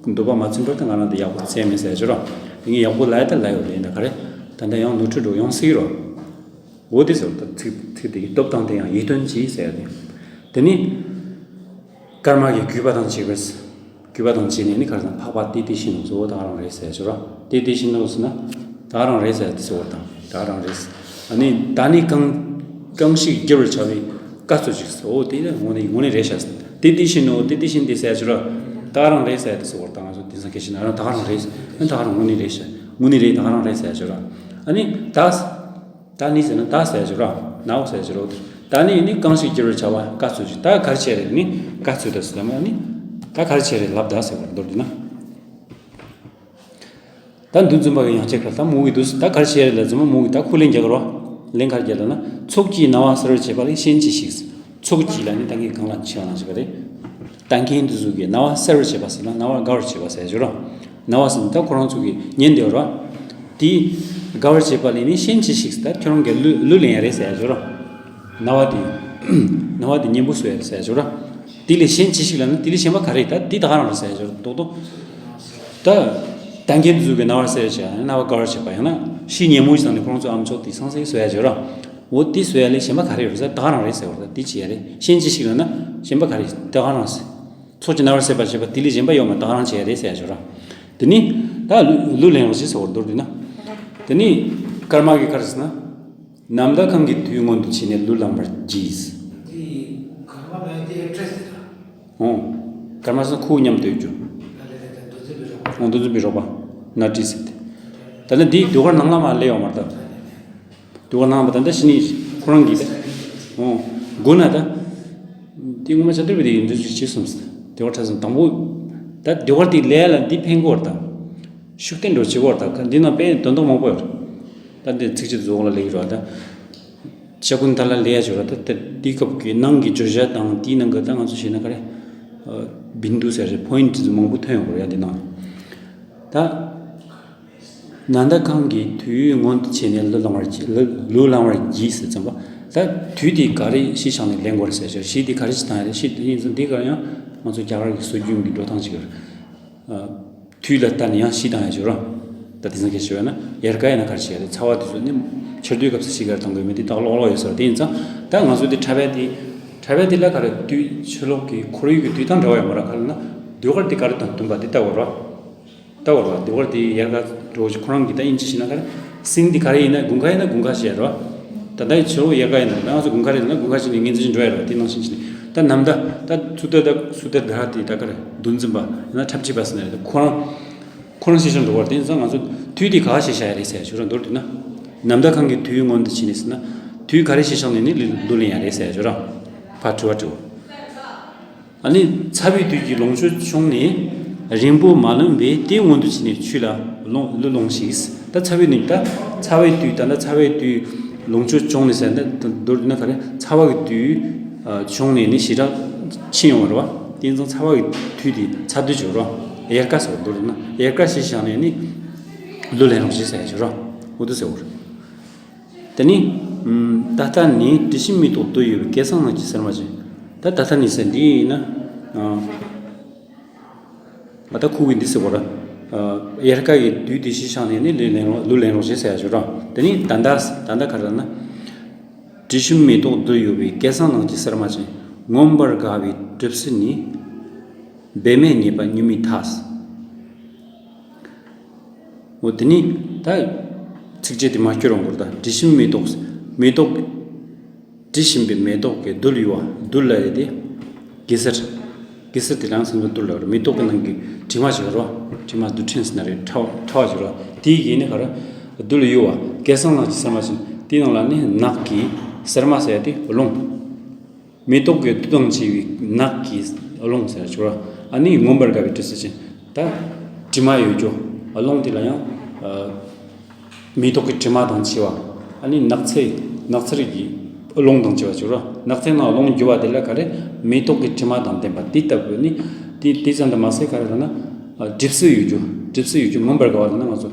འདོད་པ་མ་ཚིམ་པར་ད་ང་རང་དེ་ཡག་པོ་བཙལ་མེད་ཟེར་ཞོར་ར། དེ་ངས་ཡག་པོ་ལབ་ཡ་ད་ལབ་ཡོད་རེད་ད་ག་རེ། ད་ལྟ་ཡང་ནོར་འཁྲུལ་འགྲོ་ཡོང་སྲིད་རོ། འོ་དེ་ཟེར་བ་ད་ཚིག་ཚིག་དེ་གི་སྟོབས་དང་དེ་ཡང་ཡིད་རྟོན་གྱིས་ཟེར་ཡ་དེ། དེ་ནི། ཀརྨ་གིས་གུས་པ་དང་བཅས་པས། གུས་པ་དང་བཅས་ནས་ནི་ག་རེ་ཟེར་ན་འཕགས་པ་དེ་དེ་བཞིན་ནོ་གཙོ་བོ་ད་ག་རང་རེད་ཟེར་ཞོར་ར། དེ་དེ་བཞིན་ནོ་ཟེར་ན། ད་ག་རང་རེད་ཟེར་དེ་གཙོ་བོ་དང་ད་ག་རང་རེད། ཨ་ནི་ད་ནི་གང་གང་ཞིག་བསྒྱུར་བར་བྱ་བའི་བཀའ་སྩོལ་ཅིག་ཟེར། འོ་དེ་ནི་དངོས་གནས་དངོས་གནས་རེད་ཤག་དེ་དེ་བཞིན་ནོ་དེ་དེ་བཞིན་དེ་ཟེར་ཞོར་ར། ད་ག་རང་རེད་ཟེར་དེ་གཙོ་བོ་དང་ང་ཚོ་དེང་སང་སྐད་ཆ་ན་རང་ད་ག་རང་རེད། ཨ་ད་ག་རང་དངོས་གནས་རེད་ཤག་དངོས་གནས་རེད་ད་ག་རང་རེད་ཟེར་ཞོར་ར། ཨ་ནི་ད། ད་ནི་ཟེར་ན་ད་ཟེར་ཞོར་ར། ནའོ་ཟེར་ཞོར་ར། ད་ནི་ནི་གང་ཞིག་བསྒྱུར་བར་བྱ་བ་བཀའ་སྩོལ་ཅིག་ད་ག་རེ་བྱས་རེད་ནི་བཀའ་སྩོལ་ད་ཟེར་ལ་མ་ནི། ད་ག་རེ་བྱས་རེད་ལབ་ད་ཟེར་བར་མདོར་བསྡུས་ན། ད་འདུལ་འཛིན་པ་གི་ཡང་ཁྱེད་ཁར་ད་མུ་གི་འདུག་ད་ག་རེ་བྱས་རེད་ལ་འཛིན་པ་མུ་གི་ད་ཁུ་ལེན་རྒྱག་རོ། ལེན་གར་རྒྱག་ལ་ན་ཚོགས་ཀྱིས་རྣ་བ་གསལ་བར་བྱེད་པ་ལས་གཞན་ཅི་ཞིག་ཚོགས་ཀྱིས་ལ་ནི་ད་ངས་གང་ལ་ཆེ་བ་ན་ཞིག་རེད། ལྟ་མཁན་དེ་ཚོ་གིས་རྣ་བ་གསལ་བར་བྱེད་པ་ཟེར་ན་རྣ་བ་དགའ་བར་བྱེད་པ་ཟེར་ཞོར་ར། རྣ་བ་ཟེར་ན་ད་ཁོ་རང་ཚོ་གིས་ཉན་བསྡད་ར། དེ་དགའ་བར་བྱེད་པ་ལས་ནི་གཞན་ཅི་ཞིག་ད་ཁྱོད་རང་གིས་གླུ་གླུ་ལེན་ཡ་རེད་ཟེར་ཞོར་ར། རྣ་བ་དེ། རྣ་བ་དེ་སྙན་པོ་བཟོ་ཡ་རེད་ཟེར་ཞོར་ར། དེ་ལས་གཞན་ཅི་ཞིག་ལབ་ན་དེ་ལས་གཞན་པ་ག་རེ་ད་དེ་ད་ག་རང་རེད་ཟེར་ཞོར་རྡོག་རྡོག་ད། ལྟ་མཁན་དེ་ཚོ་གིས་རྣ་བ་གསལ་བར་བྱེད་ཡ་རྣ་བ་དགའ་བར་བྱེད་པ་ཡང་ན་ཕྱིའི་ཉན་མོ་ཞིག་བཏང་ནས་ཁོ་རང་ཚོ་ཨ་མཆོག་དེ་སང་སེ་བཟོ་ཡ་ཞོར་ར། འོ་དེ་བཟོ་ཡ་ལས་གཞན་པ་ག་རེ་ཡོད་རེད་ཟེར་ད་ག་རང་རེད་ཟེར་བ་རེད་དེ་བྱེད་ཡ་རེད་གཞན་ཅི་ཞིག་ལབ་ན་གཞན་པ་ག་རེ་ད་ག་རང་ཟེར། ཚོགས་ཀྱི་རྣ་བར་གསལ་བར་བྱེད་པ་དེ་ལས་གཞན་པ་ཡོད་མ་ད་ག་རང་བྱེད་ཡ་རེད་ཟེར་ཡ་ཞོར་ར། དེ་ནི་ད་གླུ་གླུ་ལེན་རོགས་ཞེས་ཟེར་བར་མདོར་བསྡུས་ན། དེ་ནི་ཀརྨ་གིས་ག་རེ་ཟེར་ན། ནམ་ཟླ་གང་གི་དུས་སྔོན་དུ་ཕྱིན་ནས་གླུ་བླངས་པར་བགྱིས། འདི་ཀརྨ་མེད་དེ་ཨེ་ཊེས་དེ་ལ། ཨོ། ཀརྨ་ཟེར་ཁོའི་མཉམ་དུ་ཡོད་རྒྱུ། ལ་ལ་ལ་ལ་འདུ་འཛི་བི་རོགས་པ། ཨོ་འདུ་འཛི་བི་རོགས་པ། ན་ཏྲི་ཟེར་ཏེ། ད་ནི་འདིའི་ཟློས་གར་ནང་ལ་མ་སླེབས་ཡོང་མ་རེད་ད། ཟློས་གར་ནང་མ་ད་ལྟ་ཕྱི་ནས་ཁོ་རང་གིས་ད། ཨོ། དགོས་ན་ད། དེ་ངོ་མ་ཆ་འདུག་པའི་དེ་ཡིན་འདུག་ཅིག་བྱེད་སོང་ཟེར། ཟློས་གར་ཁྲ་ཟིན་དང་པོ། ད་ཟློས་གར་དེ་ལས་ལ་འདི་ཕན་གོ་བར་དང་། ཤུགས་ལྡན་འགྲོ་བྱེད་གོ་བར་དང་འདི་ནང་དཔེ་དོན་དག་མང་པོ་ཡོད་རེད། ད་འདི་ཚིགས་བཅད་རྫོགས་ལ་ལེགས་རོགས་ད། ཤ་ཀུན་ད་ལ་ལས་ཡ་བྱོས་ར་ད་ད་འདི་སྐབས་ཀྱི་ནང་གི་བརྗོད་བྱ་དང་དེའི་ནང་གི་ད་ང་ཚོ་བྱས་ན་ག་རེ། བིན་དུ་ཟེར་རེད་པོ་ཡིན་ཊི་མང་པོ་ཐོན་ཡོང་གི་རེད་ཡ་འདི་ནང་། ད། ན་ཟླ་གང་གི་དུས་སྔོན་དུ་བྱས་ནས་གླུ་བླང་བར་གླུ་གླུ་བླང་བར་བགྱིས་ཟེར་ཙམ་པ། ད་དུས་དེ་ག་རེ་གཞི་བཞག་ནས་ལེན་དགོས་རེད་ཟེར་ཞོར་གཞི་དེ་ག་རེ་ཞིག་བཏང་ཡ་རེད་གཞི་དེ་ཡིན་ཙང་འདི་ག་ཡང་ང་ཚོ་རྒྱ་གར་གྱི་སྲོལ་རྒྱུན་གྱི་འགྲོ་སྟངས་ཅིག་ཡོད་རེད། དུས་ལ་ལྟ་ནས་ཡང་གཞི་བཏང་ཡ་ཅིག་ཡོད་རེད། ད་དེང་སང་སྐད་ཆ་བཤད་ན་དབྱར་ཁ་ཡིན་ན་ག་རེ་བྱེད་ཡ་རེད་ཚ་བ་དེ་ཚོ་ནི་ཆར་དུས་སྐབས་སུ་གཞི་ག་རེ་བཏང་དགོས་མིན་དེ་ད་ཀློག་ཀློག་ཡོད་ས་རེད་དེ་ཡིན་ཙང་ད་ང་ཚོ་དེ་འཁྲབ་ཡ་དེ་འཁྲབ་ཡ་དེ་ལ་ག་རེ་དུས་ཆུ་ལོག་གི་ཁོར་ཡུག་གི་དུས་དང་འདྲ་བ་ཡོད་མ་རེད་ག་རེ་ན་ཟློས་གར་དེ་ག་རེ་དང་བསྟུན་པ་དེ་ལྟ་དགོས་རེད། ལྟ་བར་བ་ཟློས་གར་དེ་དབྱར་ཁ་འགྲོ་ཞིག་ཁོ་རང་གིས་ད་དབྱིན་ཇི་ཤེས་ན་ག་རེ། སིང་དེ་ག་རེ་ཡིན་ན་དགུན་ཁ་ཡིན་ན་དགུན་ཁ་ཞེས་རོ། ད་ལྟ་ཡི་ཕྱི་ལོགས་དབྱར་ཁ་ཡིན་ན་ད་ང་ཚོ་དགུན་ཁ་རེད་ན་དགུན་ཁ་ཞིག་ནས་ངོས་འཛིན་འགྲོ་ཡ་རོ་དེ་ནང་བཞིན་ཞིག་ནས་ད་ནམ་ཟླ་ད་ཚུ་ད་ད་སུ་ད་ད་ར་དེ་ད་ག་རེ་འདུལ་འཛིན་པ་ཡིན་ན་འཁྲབ་ཁྲིད་པ་ཟེར་ན་རེད་ད་ཁོ་རང་ཁོ་རང་ཤེས་བྱ་འགྲོ་བར་དེ་ཡིན་ཙང་ང་ཚོ་དུས་དེ་ག་ཤེས་བྱ་ཡ་རེད་ཟེར་ཞུ་ར་མདོར་བསྡུས་ན། ནམ་ཟླ་གང་གི་དུས་སྔོན་དུ་ཕྱིན་ནས་ཟེར་ན་དུས་ག་རེ་ཤེས་བྱ་ནས་ནི་གླུ་ལེན་ཡ་རེད་ཟེར་ཞུ་ར། ཕར་དྲི་བ་དྲི་བ། ཨ་ནི་ཚ་བའི་དུས་ཀྱི་ལོངས་སྤྱོད་བྱུང་ནས་རིང་པོ་མ་ལོན་པས་དེ་སྔོན་དུ་ཕྱིན་ནས་ཆུ་ལ་ལོང་གླུ་ལོང་ཞིག་ད་ཚ་བའི་ནི་ད་ཚ་བའི་དུས་ད་ལྟ་ཚ་བའི་དུས་ལོངས་སྤྱོད་བྱུང་ནས་ཟེར་ན་མདོར་བསྡུས་ན་ག་རེ་ཚ་བ་གི་དུས་བྱུང་ནས་ནི་ཞེ་དྲག་ཕྱིན་ཡོང་བ་རེད་བ། དེ་ཡིན་ཙང་ཚ་བ་གི་དུས་དེ་ཚ་དུས་ཅིག་རེད་བ། དབྱར་ཁ་ཟེར་བ་མདོར་བསྡུས་ན་དབྱར་ཁ་ཞེས་བྱ་ནས་ནི་གླུ་ལེན་རོགས་ཞེས་ཟེར་ཡ་ཅིག་རེད་བ། འོ་དུ་ཟེར་བ་རེད། དེ་ནི། ད་ལྟ་ནི་དྲི་ཞིམ་མེ་ཏོག་བསྡུ་ཡོད་པའི་སྐལ་བཟང་ནང་གི་སེར་མ་ཅན། ད་ད་ལྟ་ནི་ཟེར་འདི་ཡིན་ན། ཨ་ད་ཁུ་གི་འདི་ཟེར་བ་ར། དབྱར་ཁ་གི་དུས་དེ་ཤི་ཤང་ནས་ནི་ལུས་ལེན་རོགས་ལུས་ལེན་རོགས་ཞེས་ཟེར་ཡ་ཞུ་ར། དེ་ནི་ད་ལྟ་ད་ལྟ་ག་རེ་ལབ་ན། དྲི་ཞིམ་མེ་ཏོག་བསྡུ་ཡོད་པའི་སྐལ་བཟང་ནང་གི་སེར་མ་ཅན། མངོན་པར་དགའ་བའི་གྲིབ་བསིལ་ནི། འབད་མེད་ཉེས་པ་གཉུག་མའི་མཐའ། འོ་དེ་ནི་ད་ཚིགས་བཅད་དེ་མ་སྐྱོར་རང་གོ་ད་དྲི་ཞིམ་མེ་ཏོག་མེ་ཏོག་དྲི་ཞིམ་པའི་མེ་ཏོག་གི་རྡུལ་ཡོད་བ་རྡུལ་ལ་རེད་དེ། གེ་སར། གེ་སར་དེ་རང་སེམས་ལ་རྡུལ་ལ་རེད་མེ་ཏོག་གི་ནང་གི་དྲི་མ་ཞིག་རེད་བ། དྲི་མ་རྡུལ་ཕྲན་ཟེར་ན་རེད་ཕྲ་བ་ཕྲ་བ་ཞིག་རེད་བ་དེའི་ཡིན་ནི་ག་རེ། རྡུལ་ཡོད་ སྐལ་བཟང་ལགས་ཀྱི་སེར་མ་ཅན་དེའི་ནང་ལ་ནི་ནགས་ཀྱི་སེར་མ་ཟེར་ཡ་དེ་རླུང་། མེ་ཏོག་གི་དུག་དང་བཅས་པའི་ནགས་ཀྱི་རླུང་ཟེར་ཡ་ཅིག་ཡོད་ར། ཨ་ནི་མངོན་པར་དགའ་བའི་གྲིབ་བསིལ་ཅན། ད་དྲི་མ་ཡོད་རྒྱུ་རླུང་དེ་ལ་ཡང་། མེ་ཏོག་གི་དྲི་མ་དང་བཅས་པ། ཨ་ནི་ནགས་ཚལ། ནགས་ཚལ་གྱི་རླུང་དང་བཅས་པ་ཅིག་ཡོད་ར། ནགས་ཚལ་ནང་རླུང་རྒྱུ་བ་དེ་ལ་ག་རེ། མེ་ཏོག་གི་དྲི་མ་དང་ལྡན་པ་དེ་ལྟ་བུ་ནི། དེ་དེ་ཙམ་དུ་མ་ཟད་ག་རེ་ལབ་ན། གྲིབ་བསིལ་ཡོད་རྒྱུ། གྲིབ་བསིལ་ཡོད་རྒྱུ་མངོན་པར་དགའ་བ་ལབ་ན་ང་ཚོ།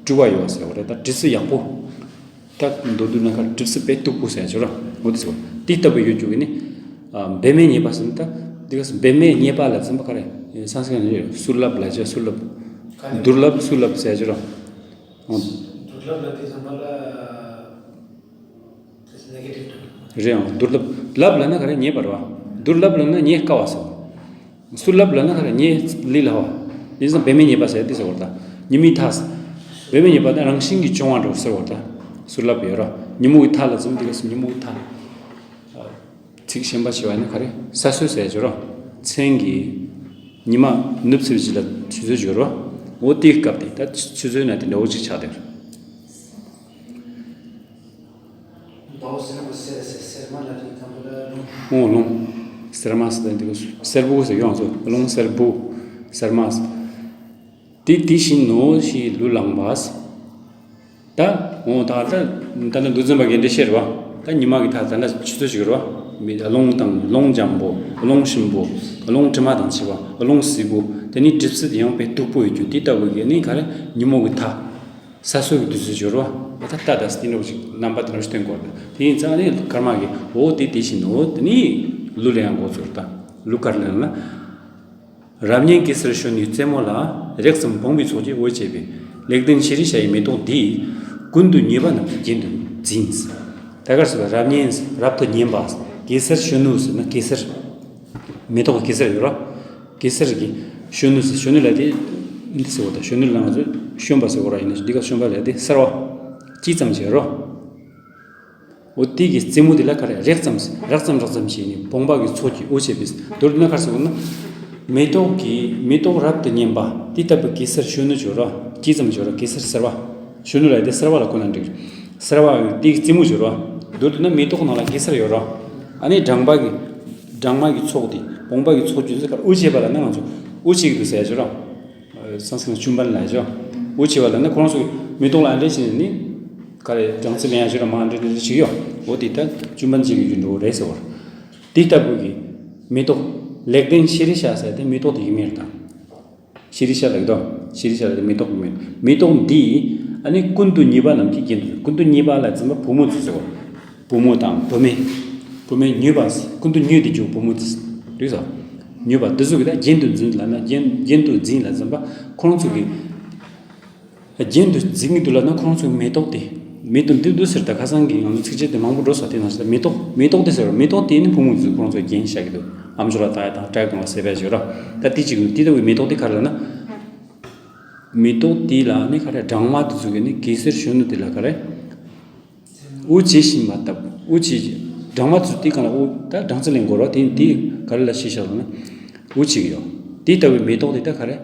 སྤྲུལ་པ་ཡོད་པ་ཟེར་བ་རེད། ད་གྲིབ་བསིལ་ཡག་པོ། ད་མདོར་བསྡུས་ན་ག་རེ། གྲིབ་བསིལ་དཔེ་སྟུག་པོ་ཟེར་ཡ་ཅིག་ཡོད་ར། འོ་དེ་ཟེར་བ་དེ་ལྟ་བུ་ཡོད་རྒྱུ་གི་ནི། འབད་མེད་རྙེད་པ་ཟེར་ན་ད། དེ་ག་འབད་མེད་རྙེད་པ་ལ་ཙམ་པ་ག་རེ། སང་སང་ནས་བསུ་རླབས་ལ་བྱ་བསུ་རླབས། ག་རེ། དུར་རླབས་བསུ་རླབས་ཟེར་ཡ་ཅིག་ཡོད་ར། འོ། དུར་རླབས་ལ་དེ་ཙམ་པ་ལ། དེ་ནེ་གེ་ཊིབ་དང་། རེད་ཡང་། དུར་རླབས། རླབས་ལབ་ན་ག་རེ། རྙེད་པ་རེད་བ། དུར་རླབས་ལབ་ན་རྙེད་དཀའ་བ་ཟེར་བ། བསུ་རླབས་ལབ་ན་ག་རེ། རྙེད་ལས་སླ་བ། དེ་ཙམ་འབད་མེད་རྙེད་པ་ཟེར་དེ་ཟེར་བ་རེད་ད། ཉི་མའི་མཐའ། འབད་མེད་རྙེད་པ་དེ་རང་བཞིན་གྱིས་བྱུང་བ་འདྲ་བོ་ཟེར་བ་རེད་ད། བསུ་རླབས་ཡོད་ར། ཉིན་མོ་གི་མཐའ་ལ་ཙམ་དེ་ག་སུ་ཉིན་མོ་གི་མཐའ། ཚིག་གཞན་པ་ཞིག་བ་ནི་ག་རེ། ས་སྲོད་ཟེར་ཡ་ཅིག་ཡོད་ར། མཚན་གྱི་ཉི་མ་ནུབ་ཚར་རྗེས་ལ་ཆུ་ཚོད་ཅིག་ཡོད་ར། འོ་དེའི་སྐབས་དེ་ད་ཆུ་ཚོད་ན་དེ་འདྲ་བོ་ཅིག་ཆགས་བསྡད་རེད། ཟླ་བོ་ཟེར་ན་ག་སེར་སེར་སེར་མ་ལ་དེ་དང་པོ་ལ་རླུང་། འོ་རླུང་། སེར་མ་ཟེར་དེ་ག་སེར་པོ་ཟེར་ཡོང་ཚོ། རླུང་སེར་པོ། སེར་མ་ཟེར། དེ་དེ་བཞིན་ནོ་ཞེས་གླུ་བླངས་པ། ད། འོ་ད་ད་ད་ནི་མདོ་འཛིན་པ་གི་འགྲེལ་བཤད་རེད་བ། ད་ཉི་མ་གི་མཐའ་ད་ལ་ཆུ་ཚོད་ཅིག་རེད་བ། མི་རླུང་དང་རླུང་འཇམ་པོ། རླུང་ཞིམ་པོ། རླུང་དྲི་མ་དང་བཅས་པ། རླུང་བསིལ་པོ། དེ་ནི་གྲིབ་བསིལ་ཡང་དཔེ་སྟུག་པོ་ཡོད་རྒྱུ་དེ་ལྟ་བུ་གི་ནི་ག་རེ། ཉིན་མོ་གི་མཐའ། ས་སྲོད་ཀྱི་དུས་ཚོད་སྦྱོར་བ། ད་ལྟ་དང་སྟེང་རོགས་ཅིག་རྣམ་པ་དེ་འདྲ་ཞིག་སྟོན་དགོས་རེད། དེ་ཡིན་ཙང་ནི་ཀརྨ་གིས་འོ་དེ་དེ་བཞིན་ནོ། དེ་ནི་གླུ་ལེན་ཡང་འགོ་ཚུགས་རེད་ད། གླུ་ག་རེ་ལེན་ན། རབ་སྙན་གེ་སར་གཞོན་ནུའི་རྩེ་མོ་ལ། རེག་ཙམ་བུང་བའི་ཚོགས་ཀྱིས་དབུ་བྱས་པའི། ལེགས་ལྡན་ཤྲཱི་ཤྭ་ཡི་མེ་ཏོག་འདིས། ཀུན་ཏུ་མྱོས་པ་རྣམས་ཀྱི་རྒྱན་དུ་འཛིན། ད་ག་རེ་ཟེར་བ། རབ་སྙན། རབ་ཏུ་སྙན་པ། གེ་སར་གཞོན་ནུ་ཟེར་ན་གེ་སར། མེ་ཏོག་གེ་སར་ཡོད་ར། གེ་སར་གྱི་གཞོན་ནུ་ཟེར། གཞོན་ནུ་ལ་དེ་འདི་ཟེར་བ་དང་། གཞོན་ནུ་ལ་ང་ཚོས་གཞོན་པ་ཟེར་བ་ར། ཡིན་ན་འདི་ག་གཞོན་པ་ལ་དེ་སེར་བ། ཅི་ཙམ་ཞིག་རོ། འོ་དེ་གི་རྩེ་མོ་དེ་ལ་ག་རེ། རེག་ཙམ་ཟེར། རེག་ཙམ་རེག་ཙམ་བྱས་ནས་བུང་བ་གི་ཚོགས་ཀྱིས་དབུ་བྱས་པའི། མདོར་བསྡུ་ན་ག་རེ་ཟེར་བ་ན། མེ་ཏོག་གི་མེ་ཏོག་རབ་ཏུ་སྙན་པ་དེ་ལྟ་བུ་གེ་སར་གཞོན་ནུ་ཅིག་ཡོད་ར། ཅི་ཙམ་ཅིག་ཡོད་ར། གེ་སར་སེར་བ། གཞོན་ནུ་ལ་དེ་སེར་བ་ལ་གོ་ན་འགྲིག། སེར་བ་དེ་གི་རྩེ་མོ་ཅིག་ཡོད་ར། མདོར་བསྡུ་ན་མེ་ཏོག་ནང་ལ་གེ་སར་ཡོད་ར། ཨ་ནི་སྦྲང་མ་གི་སྦྲང་མ་གི་ཚོགས་དེ་བུང་བ་གི་ཚོགས་ཀྱིས་དབུ་བྱས་པ་ལབ་ན་ང་ཚོ་དབུ་བྱེད་ཀྱི་འདུག་ཟེར་ཡ་ཅིག་ཡོད་ར། སང་སང་ལ་ཅུམ་པན་ལབ་ཡ་ཅིག་ཡོད་ར། དབུ་བྱེད་པ་ལབ་ན་ཁོ་རང་ཚོ་མེ་ཏོག་ལ་ཨ་འདྲ་བྱས་ནས་ནི། ག་རེ། སྦྲང་རྩི་ལེན་ཡ་ཅིག་ཡོད་ར། མར་ཨ་འདྲ་འདྲ་ཅིག་ཡོད། འོ་དེ་ད་ཅུམ་པན་བྱེད་ཀྱི་ཡོད་འགྲོ་རེད་ཟེར་བ་ར། དེ་ལྟ་བུ་གི་མེ་ཏོག། ལེགས་ལྡན་ཤྲཱི་ཤྭ་ཟེར་དེ་མེ་ཏོག་དེ་གི་མིང་རེད་ད། ཤྲཱི་ཤྭ་ལབ་ཀྱི་འདུག། ཤྲཱི་ཤྭ་ལབ་དེ་མེ་ཏོག་གི་མིང་། མེ་ཏོག་འདི་ཨ་ནི་ཀུན་ཏུ་མྱོས་པ་རྣམས་ཀྱི་རྒྱན་དུ། ཀུན་ཏུ་མྱོས་པ་ལབ་ཙམ་པ་བུ་མོ་ཚོ་ཟེར་བ། བུ་མོ་དང་བུད་མེད། བུད་མེད་མྱོས་པ། ཀུན་ཏུ་མྱོས་ཏེ་འཇུག་བུ་མོ་ཚོ། འགྲིག་སོང་། མྱོས་པ་འདི་ཚོ་གི་ད་རྒྱན་དུ་འཛིན་ལབ་ན། རྒྱན་རྒྱན་དུ་འཛིན་ལབ་ཙམ་པ་ཁོ་རང་ཚོ་གི་རྒྱན་དུ་འཛིན་གྱི་འདུག་ལབ་ན་ཁོ་རང་ཚོའི་མེ་ཏོག་དེ། མེ་ཏོག་འདི་འདུག་ཟེར། ད་ཁ་སང་གི་ང་ཚོ་ཚིགས་བཅད་དེ་མང་པོ་འགྲོ་སོང་། དེ་ནང་བཞིན་མེ་ཏོག་མེ་ཏོག་དེ་ཟེར་བ། མེ་ཏོག་དེ་ནི་བུ་མོ་ཚོས་ཁོ་རང་ཚོའི་རྒྱན་བཞག་གི་འདུག། ཨ་མཆོག་ལ་བཏགས་ཡ་དང་སྐྲ་གང་ལ་བསྲེགས་པ་ཞིག་ཡོད་ར། ད་དེ་གཅིག་ཡིན། དེ་ལྟ་བུའི་མེ་ཏོག་དེ་ག་རེ་ལབ་ན། མེ་ཏོག་དེ་ལ་ནི་ག་རེ། སྦྲང་མ་དེ་ཚོ་གི་ནི་གེ་སར་གཞོན་ནུ་དེ་ལ་ག་རེ། དབུ་བྱེད་བཞིན་པ་ལྟ་བུ། དབུ་བྱེད། སྦྲང་མ་ཚོ་དེ་གང་ལ་དབུ། ད་སྦྲང་རྩི་ལེན་དགོས་ར། དེ་དེ་ག་རེ་ལ་ཞེས་བྱ་ལབ་ན། དབུ་བྱེད་ཀྱི་ཡོད། དེ་ལྟ་བུའི་མེ་ཏོག་དེ་ད་ག་རེ།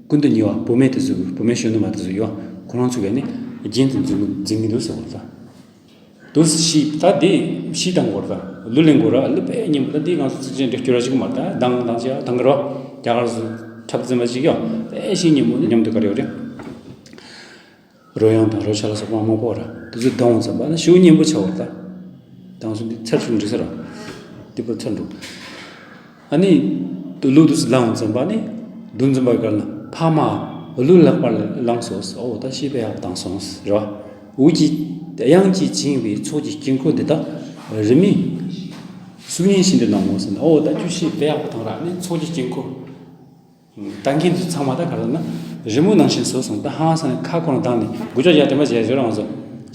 ཀུན་ཏུ་མྱོས་པ། བུད་མེད་དེ་ཚོ་གི། བུད་མེད་གཞོན་ནུ་མ་དེ་ཚོ་ཡོད། ཁོ་རང་ཚོ་ག་ནི་རྒྱན་དུ་འཛིན་འཛིན་གྱི་འདུག་ཟེར་བ་རེད་ད། དུ་ཤི། ད་དེ་ཤི་བཏང་དགོས་རེད་ད། གླུ་ལེན་དགོས་ར། གླུ་དཔེ་སྙན་པོ། ད་དེ་ང་ཚོ་ཚིགས་བཅད་འདི་སྐྱོར་བ་ཞིག་མ་རེད་ད། དང་དང་ཅི་ཡ་དང་གི་རོ། རྒྱ་གར་ཚོ་འཁྲབ་འཛིན་པ་ཞིག་ཡོད། དཔེ་ཤེས་སྙན་པོ། མཉམ་དུ་ག་རེ་ཡོད་རེད། རོལ་དབྱངས་དང་རོལ་ཆ་ལ་སོགས་པ་མང་པོ་ར། དེ་ཚོ་བཏང་འོང་ཙམ་པ་ན་ཤུགས་སྙན་པོ་ཆགས་པ་རེད་ད། དང་སོ་འདི་ཚར་ཤུགས་འགྲིག་ས་ར། འདི་པོ་ཚར་འགྲོ། ཨ་ནི། དུ་གླུ་དུ་ལངས་འོང་ཙམ་པ་ནི། འདུག་འཛིན་པ་ག་ལ་ཕ་མ་གླུ་ལེགས་པར་བླངས་སོ། ཨོ་ད་ཤེས་དཔེ་ཡག་པོ་བཏང་སོང་ར། འུ་གི་དབྱངས་ཀྱིས་བཅིངས་པའི་ཚོགས་ཀྱི་དཀྱིལ་འཁོར་འདི་དག་རི་མོའི་གཟུགས་བརྙན་བཞིན་དུ་སྣང་ངོ་ཟེར་ན། ཨོ་ད་ཁྱོད་ཤེས་དཔེ་ཡག་པོ་བཏང་ར། ཨ་ནི་ཚོགས་ཀྱི་དཀྱིལ་འཁོར། ལྟ་མཁན་དེ་ཚང་མ་ད་ག་རེ་ན་རི་མོ་ནང་བཞིན་བཟོས་སོང་། ད་ཧང་སང་ནས་ཁ་ཁོ་རང་བཏང་ནས་འགུལ་སྐྱོད་རྒྱག་དེ་འདྲ་བྱས་ཡོད་རང་ཚོ།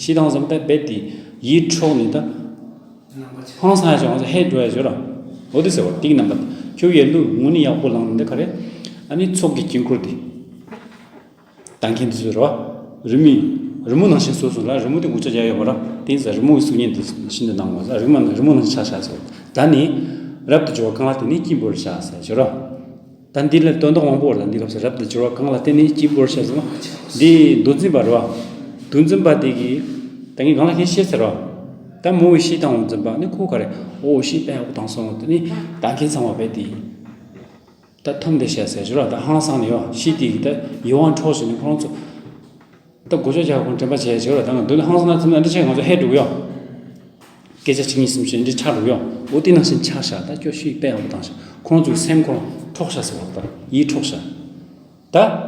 ཤི་དང་ཙམ་ད་རྦད་དེ་ཡིད་འཕྲོག་ནས་ད་ཧང་སང་ཡ་བྱས་ང་ཚོ་ཧད་འགྲོ་ཡ་ཡོད་ར། འོ་དེ་ཟེར་བ་དེའི་རྣམ་པ་དེ། ཁྱོད་ཡར་གླུ་དངོས་གནས་ཡག་པོ་བླངས་ནས་ད་ག་རེ། ཨ་ནི་ཚོགས་ཀྱི་དཀྱིལ་འཁོར་དེ། ལྟ་མཁན་དེ་ཚོས་ར། རི་མོའི་རི་མོ་ནང་བཞིན་བཟོས་སོང་ལ། རི་མོ་དེ་འགུལ་སྐྱོད་རྒྱག་ཡོད་མ་ར། དེ་ཡིན་ཙང་རི་མོ་གི་གཟུགས་བརྙན་དེ་ཤིན་ཏུ་སྣང་བ་ཟ། རི་མོ་རི་མོ་ནང་བཞིན་ཆགས་ཆགས་སོང་། ད་ནི་རབ་ཏུ་སྦྱོར་བ་གང་ལ་བརྟེན་ནས་སྐྱེས་བུར་བྱ་ཟེར་ཞོར་ར། ད་འདི་ལ་དོན་དག་མང་པོ་ཡོད་ལ། འདི་སྐབས་སུ་རབ་ཏུ་སྦྱོར་བ་གང་ལ་བརྟེན་ནས་སྐྱེས་བུར་བྱ་ཟེར་ན། འདི་མདོ་འཛིན་པ་རེད་བ། དུག་འཛིན་པ་དེ་གིས་ད་ངས་གང་ལ་ཁེ་ཤེས་ཟེར་རོ། ད་མོ་བོས་ཤི་བཏང་འོང་འཛིན་པ་ནི་ཁོ་ག་རེ་ཨོ་ཤི་པས་ཨོ་བཏང་སོང་དེ་ནི་ད་ཁེ་ཚང་བ་བས་དེ། ད་ཐམ་དེ་བཤད་ཟེར་ཞུ་ར། ད་ཧང་སང་ནས་ཡོ་ཤི་དེ་གིས་ད་ཡིད་དབང་འཕྲོག་བྱས་ནས་ཁོ་རང་ཚོ་ད་གོ་ཆོད་རྒྱག་ཁོང་དྲན་པ་བྱས་ཞུ་ར། ད་ང་འདི་ནི་ཧང་སང་ན་ཚིམ་ན་འདི་ཆེ་ང་ཚོ་ཧེ་འགྲོ་གི་ཡོ། སྐད་ཆ་གཅིག་གཉིས་གསུམ་བཤད་འདི་ཆགས་འགྲོ་གི་ཡོ། འོ་དེ་ནང་བཞིན་ཆགས་ཤག་ད་ཁྱོད་ཤི་པས་ཨོ་བཏང་ཤག་ཁོ་རང་ཚོའི་སེམས་ཁོ་རང་འཕྲོག་ཤག་ཟེར་བ་ད་ཡིད་འཕྲོག་ཤག་ད།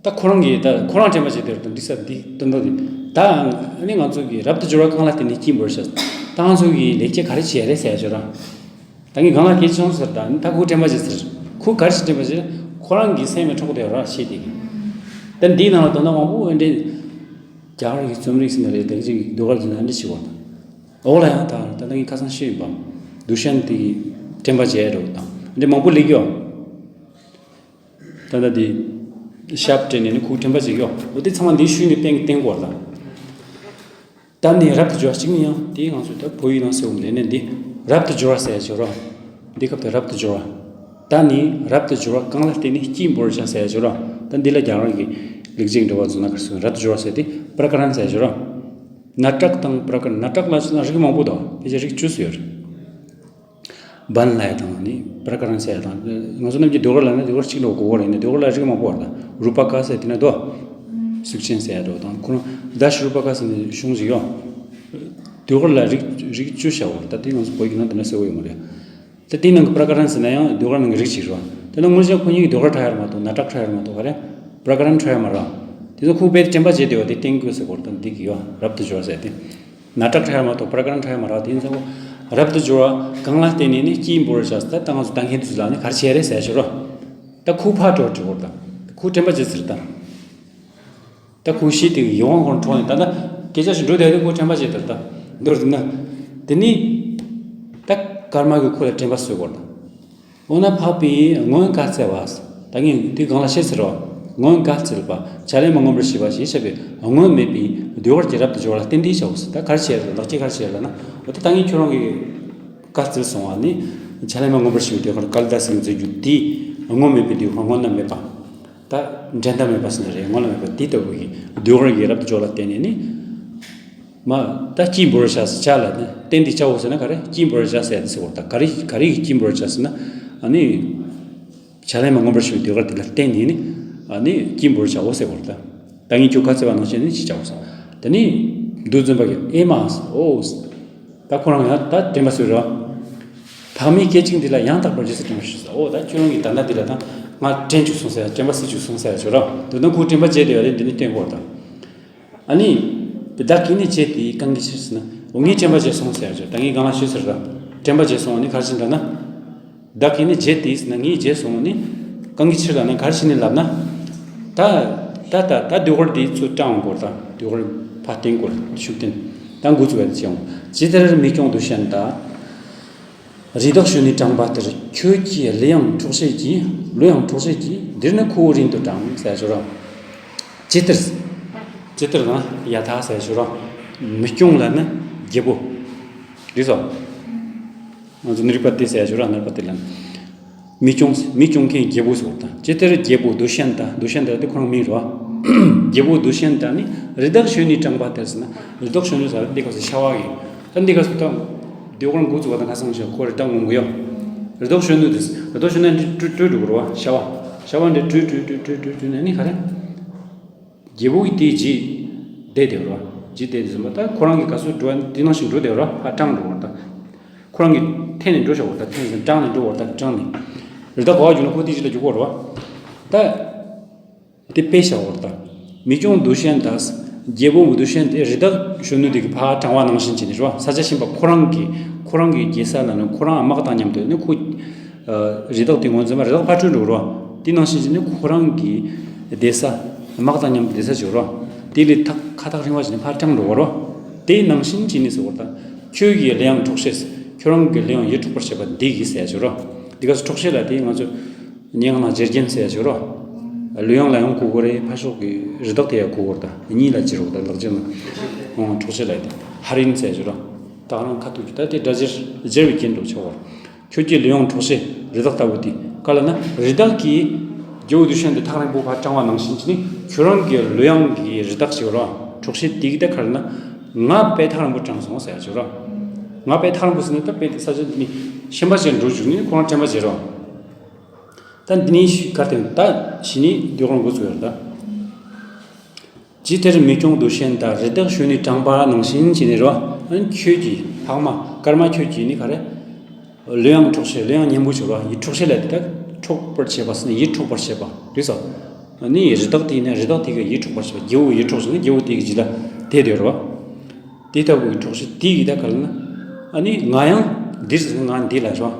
ད་ཁོ་རང་གིས་ད་ཁོ་རང་དྲན་པ་བྱས་དེར་དང་འགྲིག་ས་འདི་སྟོན་ཐོག་འདི། ད་ཨ་ནི་ང་ཚོ་གིས་རབ་ཏུ་སྦྱོར་བ་གང་ལ་བརྟེན་ནས་སྐྱེས་འབུར་ཤ། ད་ང་ཚོ་གིས་ལེགས་སྐྱེས་ག་རེ་བྱས་རེད་ཟེར་ཡ་ཅོ་ར། ད་ངས་གང་ལ་སྐྱེས་བྱུང་ཟེར་ད་ནི་ད་ཁོ་དྲན་པ་བྱས་ཟེར། ཁོ་ག་རེ་ཞིག་དྲན་པ་བྱས་ཁོ་རང་གི་སེམས་མི་འཕྲོག་དེ་ར་ཤེས་དེ་གི། ད་འདིའི་ནང་ལ་དོན་དག་མང་པོ་འོན་ཏེ། རྒྱ་གར་གྱི་རྩོམ་རིག་ཟིན་ན་རེད་དེ་ཅིག་ཟློས་གར་གྱི་ན་འདྲི་ཞིག་བ་དང་། འོག་ལ་ཡང་ད་ད་ལྟ་ངས་ཁ་སང་ཤེས་ཡིན་པ། དུ་ཤན་དེ་གི་དྲན་པ་བྱས་རོགས་དང་འདི་མང་པོ་ལེགས་ཡོད། ད་ལྟ་དེ་ཞབས་སྤྲད་ནས་ནི་ཁུག་དྲན་པ་ཅིག་ཡོད། འོ་དེ་ཚང་མ་འདི་ཤུལ་ནས་བསྟན་བསྟན་དགོས་ལ། ད་ནི་རབ་ཏུ་སྦྱོར་བ་གཅིག་ནི་ཡང་དེའི་ངང་ཚུལ་ད་བོད་ཡིག་ནང་གསལ་བོ་མེད་ནས་འདི་རབ་ཏུ་སྦྱོར་བ་ཟེར་སྦྱོར་བ། འདི་སྐབས་དུ་རབ་ཏུ་སྦྱོར་བ། ད་ནི་རབ་ཏུ་སྦྱོར་བ་གང་ལ་བརྟེན་ནས་སྐྱེས་འབུར་བྱ་ཟེར་སྦྱོར་བ། ད་འདི་ལ་རྒྱ་གར་གྱི་ལེགས་སྦྱར་འགྲེལ་པ་བཟུང་ན་ག་རེ་ཟེར་རབ་ཏུ་སྦྱོར་བ་ཟེར་ཏེ་པྲ་ཀ་རན་ཟེར་སྦྱོར་བ། ནཱ་ཊཀ་དང་པྲ་ཀ་རན། ནཱ་ཊཀ་ལ་ཟེར་ན་རིགས་མང་པོ་འདུག་ཕལ་ཆེར་རིགས་བཅུ་ཙམ་ཡོད་རེད། བཱན་ལ་ཡ་དང་ནི་པྲ་ཀ་རན་ཟེར་ཡ་དང་ང་ཚོ་རྣམས་ཀྱི་ཟློས་གར་ལ་ནི་ཟློས་གར་གཅིག་ལ་གོ་གོ་རེད་ནི་ཟློས་གར་ལ་རིགས་མང་པོ་ཡོད་རེད། རུ་པ་ཀ་ཟེར་དེ་ན་དོ། གཟུགས་ཅན་ཟེར་ཡ་དོ་དང་ཁོ་རང་དཱཤ་རུ་པ་ཀ་ཟེར་ནི་གཞུང་ཞིག་ཡོད། ཟློས་གར་ལ་རིགས་རིགས་བཅུ་བྱ་བ་རེད། ད་དེ་ང་ཚོ་བོད་ཀྱི་ནང་དེ་འདྲ་ཟེར་བ་ཡོད་མ་རེད། ད་དེའི་ནང་གི་པྲ་ཀ་རན་ཟེར་ན་ཡང་ཟློས་གར་ནང་གི་རིགས་ཤིག་རེད་བ། དེ་ན་དངོས་གཞི་ཁོ་གཉིས་ཀྱི་ཟློས་གར་འཁྲབ་ཡ་རེད་མ་གཏོགས་ནཱ་ཊཀ་འཁྲབ་ཡ་རེད་མ་གཏོགས་ག་རེ། པྲ་ཀ་རན་འཁྲབ་ཡ་མ་རེད་བ། དེ་ཚོ་ཁུག་པའི་དྲན་པ་བརྗེད་བསྡད་པ་དེ་བསྟན་དགོས་ཟེར་གོ་རེད། ད་འདི་གི་ཡོད་རབ་ཏུ་སྦྱོར་ཟེར་ཏེ། ནཱ་ཊཀ་འཁྲབ་ཡ་མ་གཏོགས་པྲ་ཀ་རན་འཁྲབ་ཡ་མ་རེད་བ། དེ་ཚོ་རབ་ཏུ་སྦྱོར་བ་གང་ལ་བརྟེན་ནས་ནི་སྐྱེས་འབུར་བྱ་ཟེར་ད་ང་ཚོ་ད་མཁན་དུས་ལ་ནི་ག་རེ་བྱས་རེད་ཟེར་ཞོར་རོ། ད་ཁུག་ཕར་འགྲོ་འགྲོ་གོ་རེད། ད་ཁུག་དྲན་པ་བརྗེད་ཟེར་ད། ད་ཁོ་ཤི་དེ་ཡིད་དབང་ཁོང་འཕྲོག་ནས་ད་ལྟ་སྐད་ཆ་ཞིག་འགྲོ་བསྡད་དུས་ཁོ་དྲན་པ་བརྗེད་དེར་ད་མདོར་བསྡུ་ན། དེ་ནི་ད་ཀརྨ་གིས་ཁོ་ལ་དྲན་པ་གསོས་དགོས་ད། འོ་ན་འཕགས་པའི་སྔོན་བཀའ་སྩལ་པ། ད་ངས་དེ་གང་ལ་བཤད་ཟེར་རོ། སྔོན་བཀའ་སྩལ་པ་ཕྱག་ལེན་མ་མངོན་པར་བྱས་པ་ཞེས་བྱ་བའི་སྔོན་མེད་པའི་ཟློས་གར་གྱི་རབ་ཏུ་སྦྱོར་བ་ལ་བརྟེན་ཏེ་བྱའོ་ཟེར། ད་ག་རེ་བྱས་ལགས་ཀྱིས་ག་རེ་བྱས་ལ་ན། འོ་ད་ད་ངས་ཁྱོད་རང་གི་བཀའ་སྩལ་སོང་བ་ནི་ཕྱག་ལེན་མ་མངོན་པར་བྱས་པའི་ཟློས་གར་ཀཱ་ལི་ཏཱ་སིའི་མཛད་རྒྱུད་དེའི་སྔོན་མེད་པའི་ཟློས་གར་སྔོན་ན་མེད་པ། ད་འགྲན་ཟླ་མེད་པ་ཟེར་ན་རེད། སྔོན་ལ་མེད་པ་དེ་ལྟ་བུ་ཡི་ཟློས་གར་གྱི་རབ་ཏུ་སྦྱོར་ལ་བརྟེན་ནས་ནི། མ་ད་སྐྱེས་འབུར་བྱ་ཟེར་བྱ་ལ་ནི་བརྟེན་ཏེ་བྱའོ་ཟེར་ན་ག་རེ་སྐྱེས་འབུར་བྱ་ཟེར་ཏེ་ཟེར་བ་ད་ག་རེ་ག་རེ་ཡི་སྐྱེས་འབུར་བྱ་ཟེར་ན། ཨ་ནི་ཕྱག་ལེན་མ་མངོན་པར་བྱས་པའི་ཟློས་གར་དེ་ལ་བརྟེན་ནས་ནི་ཨ་ནི་སྐྱེས་འབུར་བྱའོ་ཟེར་བ་ད། ད་ངས་ཁྱོད་བཀའ་སྩལ་བ་ནང་བཞིན་ནི་ཅི་བྱའོ་ཟེར། ད་ནི་དུག་འཛིན་པ་གིས་ཨེ་མ་ཟེར་ཨོ་ཟེར། ད་ཁོ་རང་ཡང་ད་དྲན་པ་གསོས་རོ། བག་མེད་སྐད་ཅིག་འདི་ལ་ཡང་དག་པར་རྗེས་སུ་དྲན་པར་ཞུ་ཟེར། ཨོ་ད་ཁྱོད་རང་གིས་ད་ལྟ་འདི་ལ་ད་ང་དྲན་བཅུག་སོང་ཟེར་དྲན་པ་གསོས་བཅུག་སོང་ཟེར་ཞུ་རོ། དེ་དོན་ཁོ་དྲན་པ་བརྗེད་དེ་ཡོད་རེད། འདི་ནི་བསྟན་དགོས་དང་། ཨ་ནི། བདག་གིས་ནི་བརྗེད་དེ་གང་གི་ཕྱིར་ཟེར་ན། འོ་ངས་དྲན་པ་བརྗེད་སོང་ཟེར་ཞུ། ད་ངས་གང་ལ་ཞུས་ཟེར་ར། དྲན་པ་བརྗེད་སོང་ནི་ག་རེ་བྱས་འདྲ་ན། བདག་གིས་ནི་བརྗེད་དེ་ཟེར་ན་ངས་བརྗེད་སོང་ནི། གང་གི་ཕྱིར་ལབ་ན་ག་རེ་བྱས་ནས་ལབ་ན། ད། ད་ད་ད་ཟློས་གར་དེ་ཚུར་དྲངས་དགོས་ད། ཟློས་གར་ཕར་བསྟན་དགོས་ཤུགས་བསྟན། ད་འགོ་བཙུགས་པ་དེ་བྱས་འོང་། ཇི་ལྟར་མི་སྐྱོང་དུ་ཤན་ད། རི་དྭགས་གཞོན་ནུས་དྲངས་པ་ལྟར། ཁྱོད་ཀྱི་གླུ་དབྱངས་འཕྲོག་བྱེད་ཀྱིས། གླུ་དབྱངས་འཕྲོག་བྱེད་ཀྱིས། འདིར་ནི་ཁོ་བོ་རིང་དུ་དྲངས་ཟེར་ཞོར་རོ། ཇི་ལྟར། ཇི་ལྟར་ན་ཡ་ཐ་ཟེར་ཞོར་རོ། མི་སྐྱོང་ལ་ནི་རྒྱལ་པོ། རེད་སོ། ང་ཚོ་ནི་རིག་པ་སྟེ་ཟེར་ཞོར་རོ་ནི་རིག་པ་སྟེ་ལ་ནི། མི་སྐྱོང་མི་སྐྱོང་མཁན་རྒྱལ་པོ་ཟེར་བ་དང་ཇི་ལྟར་རྒྱལ་པོ་དུ་ཤན་ད། དུ་ཤན་ད་དེ་ཁོ་རང་མིང་རེད་བ། རྒྱལ་པོ་དུ་ཤན་ད་ནི་རི་དྭགས་གཞོན་ནུས་དྲངས་པ་ལྟར་ཟེར་ན་རི་དྭགས་གཞོན་ནུ་ཟེར་བ་འདི་ག་ཟེར་ཤ་བ་ཡིན། ད་འདི་ག་ཟེར་ད། ཟློས་གར་འགོ་བཙུགས་པ་དང་ཁ་སང་ཞིག་ཁོ་རི་དྭགས་ངོམ་གི་ཡོད། རི་དྭགས་གཞོན་ནུ་དེ། རི་དྭགས་གཞོན་ནུ་འདི་བྲོས་བྲོས་འགྲོ་གི་རེད་བ་ཤ་བ། ཤ་བ་འདི་བྲོས་བྲོས་བྲོས་བྲོས་བྲོས་བྲོས་ནས་ནི་ག་རེ། རྒྱལ་པོ་གིས་དེའི་རྗེས་བསྡད་བསྡད་རེད་བ། རྗེས་བསྡད་དེ་ཟིན་པ་ད་ཁོ་རང་གི་ག་ཚོད་འགྲོ་བ་དེ་ནང་བཞིན་འགྲོ་བསྡད་རེད་བ། ཕར་དྲངས་འགྲོ་བ་ད། ཁོ་རང་གིས་འཐེན་ནས་འགྲོ་ཤོག་བ་ད་འཐེན་ཟིན་དྲངས་ནས་འགྲོ་བ་ད་དྲངས་ནས། རི་དྭགས་ག་བ་རྒྱུག་ན་ཁོ་དེའི་རྗེས་ལ་རྒྱུག་གོ་རེད་བ། ད། དེ་དཔེ་བཞག་པར་ད། མི་སྐྱོང་དུ་ཤན་ད། རྒྱལ་པོ་དུ་ཤན་དེ་རི་དྭགས་གཞོན་ནུ་དེ་གི་ཕར་དྲངས་པ་ནང་བཞིན་བྱས་ནས་རེད་བ། ས་ཆ་གཞན་པ་ཁོ་རང་གི་ཁོ་རང་གི་རྒྱལ་ས་ལ་ནི་ཁོ་རང་དམག་དང་མཉམ་དུ་ནི་ཁོ། རི་དྭགས་དེ་ངོས་འཛིན་པ་རི་དྭགས་ཕར་བྲོས་འགྲོ་རེད་བ། དེ་ནང་བཞིན་བྱས་ནས་ཁོ་རང་གི་སྡོད་ས་དམག་དང་མཉམ་དུ་སྡོད་ས་བྱོས་རེད་བ། དེ་ལས་ཐག་ཁ་ཐག་རིང་བ་བྱས་ནས་ཕར་དྲངས་འགྲོ་བ་རེད་བ། དེ་ནང་བཞིན་བྱས་ནས་ཟེར་བར་ད། ཁྱོད་ཀྱི་གླུ་དབྱངས་འཕྲོག་བྱེད། ཁྱོད་རང་གི་གླུ་དབྱངས་ཡིད་འཕྲོག་པར་བྱེད་པ་འདི་ཡིས་ཟེར་བྱོས་རེད་བ། འདི་ག་ཚོད་འཕྲོག་བྱེད་ལ་དེ་ང་ཚོ། སྙན་ངག་ནང་བརྗེ་རྒྱན་ཟེར་ཡ་ཅོ་རོ། གླུ་དབྱངས་ལ་ཡང་གོ་དགོས་རེད། ཕར་ཕྱོགས་ཀྱི་རི་དྭགས་དེ་ཡང་གོ་དགོས་རེད། ད་གཉིས་ལ་བརྗེ་རོགས་ད་ལག་བརྗེ་ན། འོང་འཕྲོག་བྱེད་ལ་ཡི་དེ་ཧ་རིན་ཟེར་ཡ་ཅོ་རོ། ད་རང་ཁ་ཐུག་གི་ད་དེ་སྒྲ་སྦྱར་སྦྱར་བའི་རྒྱན་དུ་ཆོག་གོ། ཁྱོད་ཀྱི་གླུ་དབྱངས་འཕྲོག་བྱེད་རི་དྭགས་ལྟ་བུ་དེ་ག་ལ་ན་རི་དྭགས་ཀྱིས་རྒྱལ་པོ་དུ་ཤན་དེ་ཐག་རིང་པོ་ཕར་དྲངས་པ་ནང་བཞིན་གྱི་ནི་ཁྱོད་རང་གི་གླུ་དབྱངས་ཀྱི་རི་དྭགས་ཤིག་རོ། འཁྲུག་ཤེས་དེ་གི་ད་ག་རེ་ན། ང་དཔེ་ཐག་རིང་པོ་དྲངས་སོང་ཟེར་ཡ་ཅིག་རོ། ང་དཔེ་ཐག་རིང་པོ་ཟེར་ན་ད་དཔེ་དེ་ས་ཆ་འདི་ནས་ཤན་པ་ཅིག་འགྲོ་བཅུག་ནས་ཁོ་རང་དྲན་པ་བརྗེད་རོ། ད་འདི་ནས་ག་རེ་དེ་ད་གཞི་ནས་ཟློས་གར་འགོ་ཚུགས་ཡོད་རེད་ད། ཇི་ལྟར་མི་སྐྱོང་དུ་ཤན་དང་རི་དྭགས་གཞོན་ནུས་དྲངས་པ་ནང་བཞིན་བྱས་ནས་རོ། ཁྱོད་ཀྱིས་འཕགས་མ་ཀརྨ་ཁྱོད་ཀྱིས་ནི་ག་རེ། གླུ་དབྱངས་འཁྲུག་ཤེས། གླུ་དབྱངས་སྙན་པོ་བྱོས་རོ། ཡིད་འཕྲོག་ཤེས་ལ་དེ་དག་འཕྲོག་པར་བྱེད་པ་ཟེར་ན་ཡིད་འཕྲོག་པར་བྱེད་པ་རེད་ཟེར། ནི་རི་དྭགས་དེ་ནི་རི་དྭགས་དེ་གིས་ཡིད་འཕྲོག་པར་བྱེད་པ། རྒྱལ་པོ་ཡིད་འཕྲོག་ཟེར་ན་རྒྱལ་པོ་དེ་གི་རྗེས་ལ་དེད་ཡོད་རོ། དེ་ལྟ་བུའི་འཁྲུག་ཤེས་དེ་གི་ད་ག་རེ་ན། ཨ་ནི་ང་ཡང་འདིར་ཟེར་ན་ང་འདི་ལ་རོ།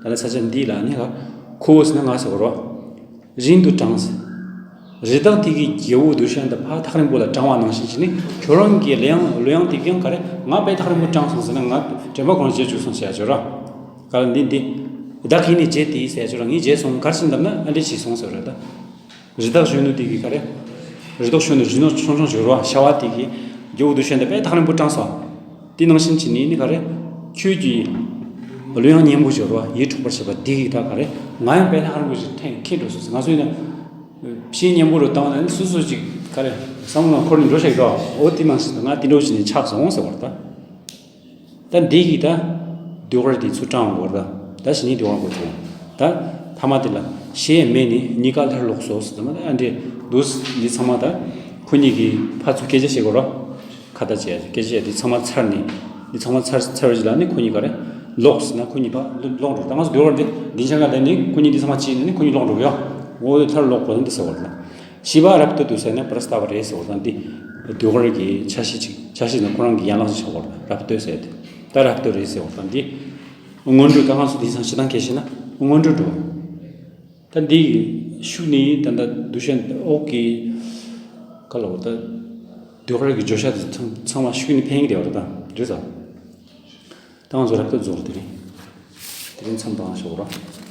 ད་ལ་ས་ཆ་འདི་ལ་ནི་ག་ཁོ་བོ་ཟེར་ན་ང་ཟེར་བ་རོ། རིང་དུ་དྲངས། རི་དྭགས་དེ་གིས་རྒྱལ་པོ་དུ་ཤན་དང་ཕ་ཐག་རིང་པོ་ལ་དྲངས་པ་ནང་བཞིན་བྱས་ནས་ཁྱོད་རང་གི་གླུ་དབྱངས་གླུ་དབྱངས་དེ་གིས་ཡང་ག་རེ་ང་དཔེ་ཐག་རིང་པོ་དྲངས་སོང་ཟེར་ན་ང་དྲན་པ་ཁོ་རང་བརྗེད་བཅུག་སོང་ཟེར་ཡ་ཅིག་རོ། ག་ལ་འདི་འདི། བདག་གིས་ནི་བརྗེད་དེ་ཟེར་ཡ་ཅིག་རོ། ངས་བརྗེད་སོང་ག་རེ་བྱས་ནས་འདམ་ན་ཨ་འདྲས་བྱས་སོང་ཟེར་བ་རེད་ད། རི་དྭགས་གཞོན་ནུ་དེ་གིས་ག་རེ། རི་དྭགས་གཞོན་ནུ་རི་ནོར་ཆུང་ཆུང་བྱོས་རོ། ཤ་བ་དེ་གིས་རྒྱལ་པོ་དུ་ཤན་དང་དཔེ་ཐག་རིང་པོ་དྲངས་སོང་། དེ་ནང་བཞིན་བྱས་ནས་ནི་ག་རེ། ཁྱོད་ཀྱིས་གླུ་དབྱངས་སྙན་པོ་བྱོས་རོ། ཡིད་འཕྲོག་པར་བྱེད་པ་འདི་གིས་ད་ག་རེ། ང་ཡང་དཔེ་ཐག་རིང་པོ་ཞིག་འཐེན་འཁྱེར་འགྲོ་སོང་ཟེར། ང་ཚོ་ཡིན་ན། ཕྱིའི་གཉེན་པོ་རུ་བཏང་ན་ནི་སོ་སོ་ཅིག་ག་རེ། བསམ་བློ་ནང་འཁོར་ནས་འགྲོ་ཤེས་རོ། འོ་དེ་མ་ཟད་ང་དེ་འདྲ་བྱས་ནས་ཆགས་སོང་ཟེར་བ་རེད་ད། ད་འདི་གིས་ད། ཟློས་གར་དེ་ཚུར་དྲངས་འགོར་ད། ད་གཞི་ནས་ཟློས་གར་འགོ་ཚུགས། ད་ཐ་མ་དེ་ལ་ཤེས་ཡས་མེད་ནས་གཉིས་ཀ་སླར་ལོག་སོང་ཟེར། ད་མ་ད་ཨ་འདྲས་འདུག་འདི་ཚང་མ་ད་ཁོ་གཉིས་ཀྱིས་ཕར་ཚུར་སྐད་ཆ་བཤད་དགོས་རོ། ཁ་བརྡ་བྱས་སྐད་ཆ་བཤད། དེ་ཚང་མ་ཚར་ནས་འདི་ཚང་མ་ཚར་ཚར་བ་ཞིག་ལ་ནི་ཁོ་གཉིས་ག་རེ་ལོག་ཟེར་ན་ཁོ་གཉིས་ཕར་ལོག་འགྲོ། ད་ང་ཚོ་ཟློས་གར་འདི་འདི་འཆང་ག་ལས་ནི་ཁོ་གཉིས་འདི་ཚང་མ་བྱས་ནས་ནི་ཁོ་གཉིས་ལོག་འགྲོ་གི་ཡོད། འོ་དེ་མཐར་ལོག་གོ་ན་འདི་ཟེར་བ་རེད་ད། བྱིས་པ་རབ་ཏུ་དུ་ཟེར་ན་པར་སྟབས་རེད་ཟེར་བ་དང་འདི། ཟློས་གར་གྱི་ཆ་ཤས་ཅིག་ཆ་ཤས་ནི་ཁོ་རང་གི་ཡན་ལག་ཅིག་ཆགས་པ་རེད། རབ་ཏུ་ཟེར་ཏེ། ད་རབ་ཏུ་རེད་ཟེར་བ་དང་འདི། སྔོན་འགྲོ། ད་ང་ཚོ་དེང་སང་སྤྱིར་བཏང་སྐད་བཤད་ན་སྔོན་འགྲོ་འགྲོ། ད་འདི་ཤུགས་ནི་ད་ལྟ་འདུ་ཤེས་འོག་གི་ག་ལ་འོ་ད་ཟློས་གར་གྱི་བརྗོད་བྱ་དེ་ཚང་ཚང་མ་ཤུགས་ནི་འཕེན་གྱི་བསྡད་པ་རེད། ད་རེད་ཟེར། ད་ང་ཚོ་རབ་ཏུ་རྫོགས་དེ་རིང་། དེ་རིང་མཚམས་བཏང་ཞོག་ར།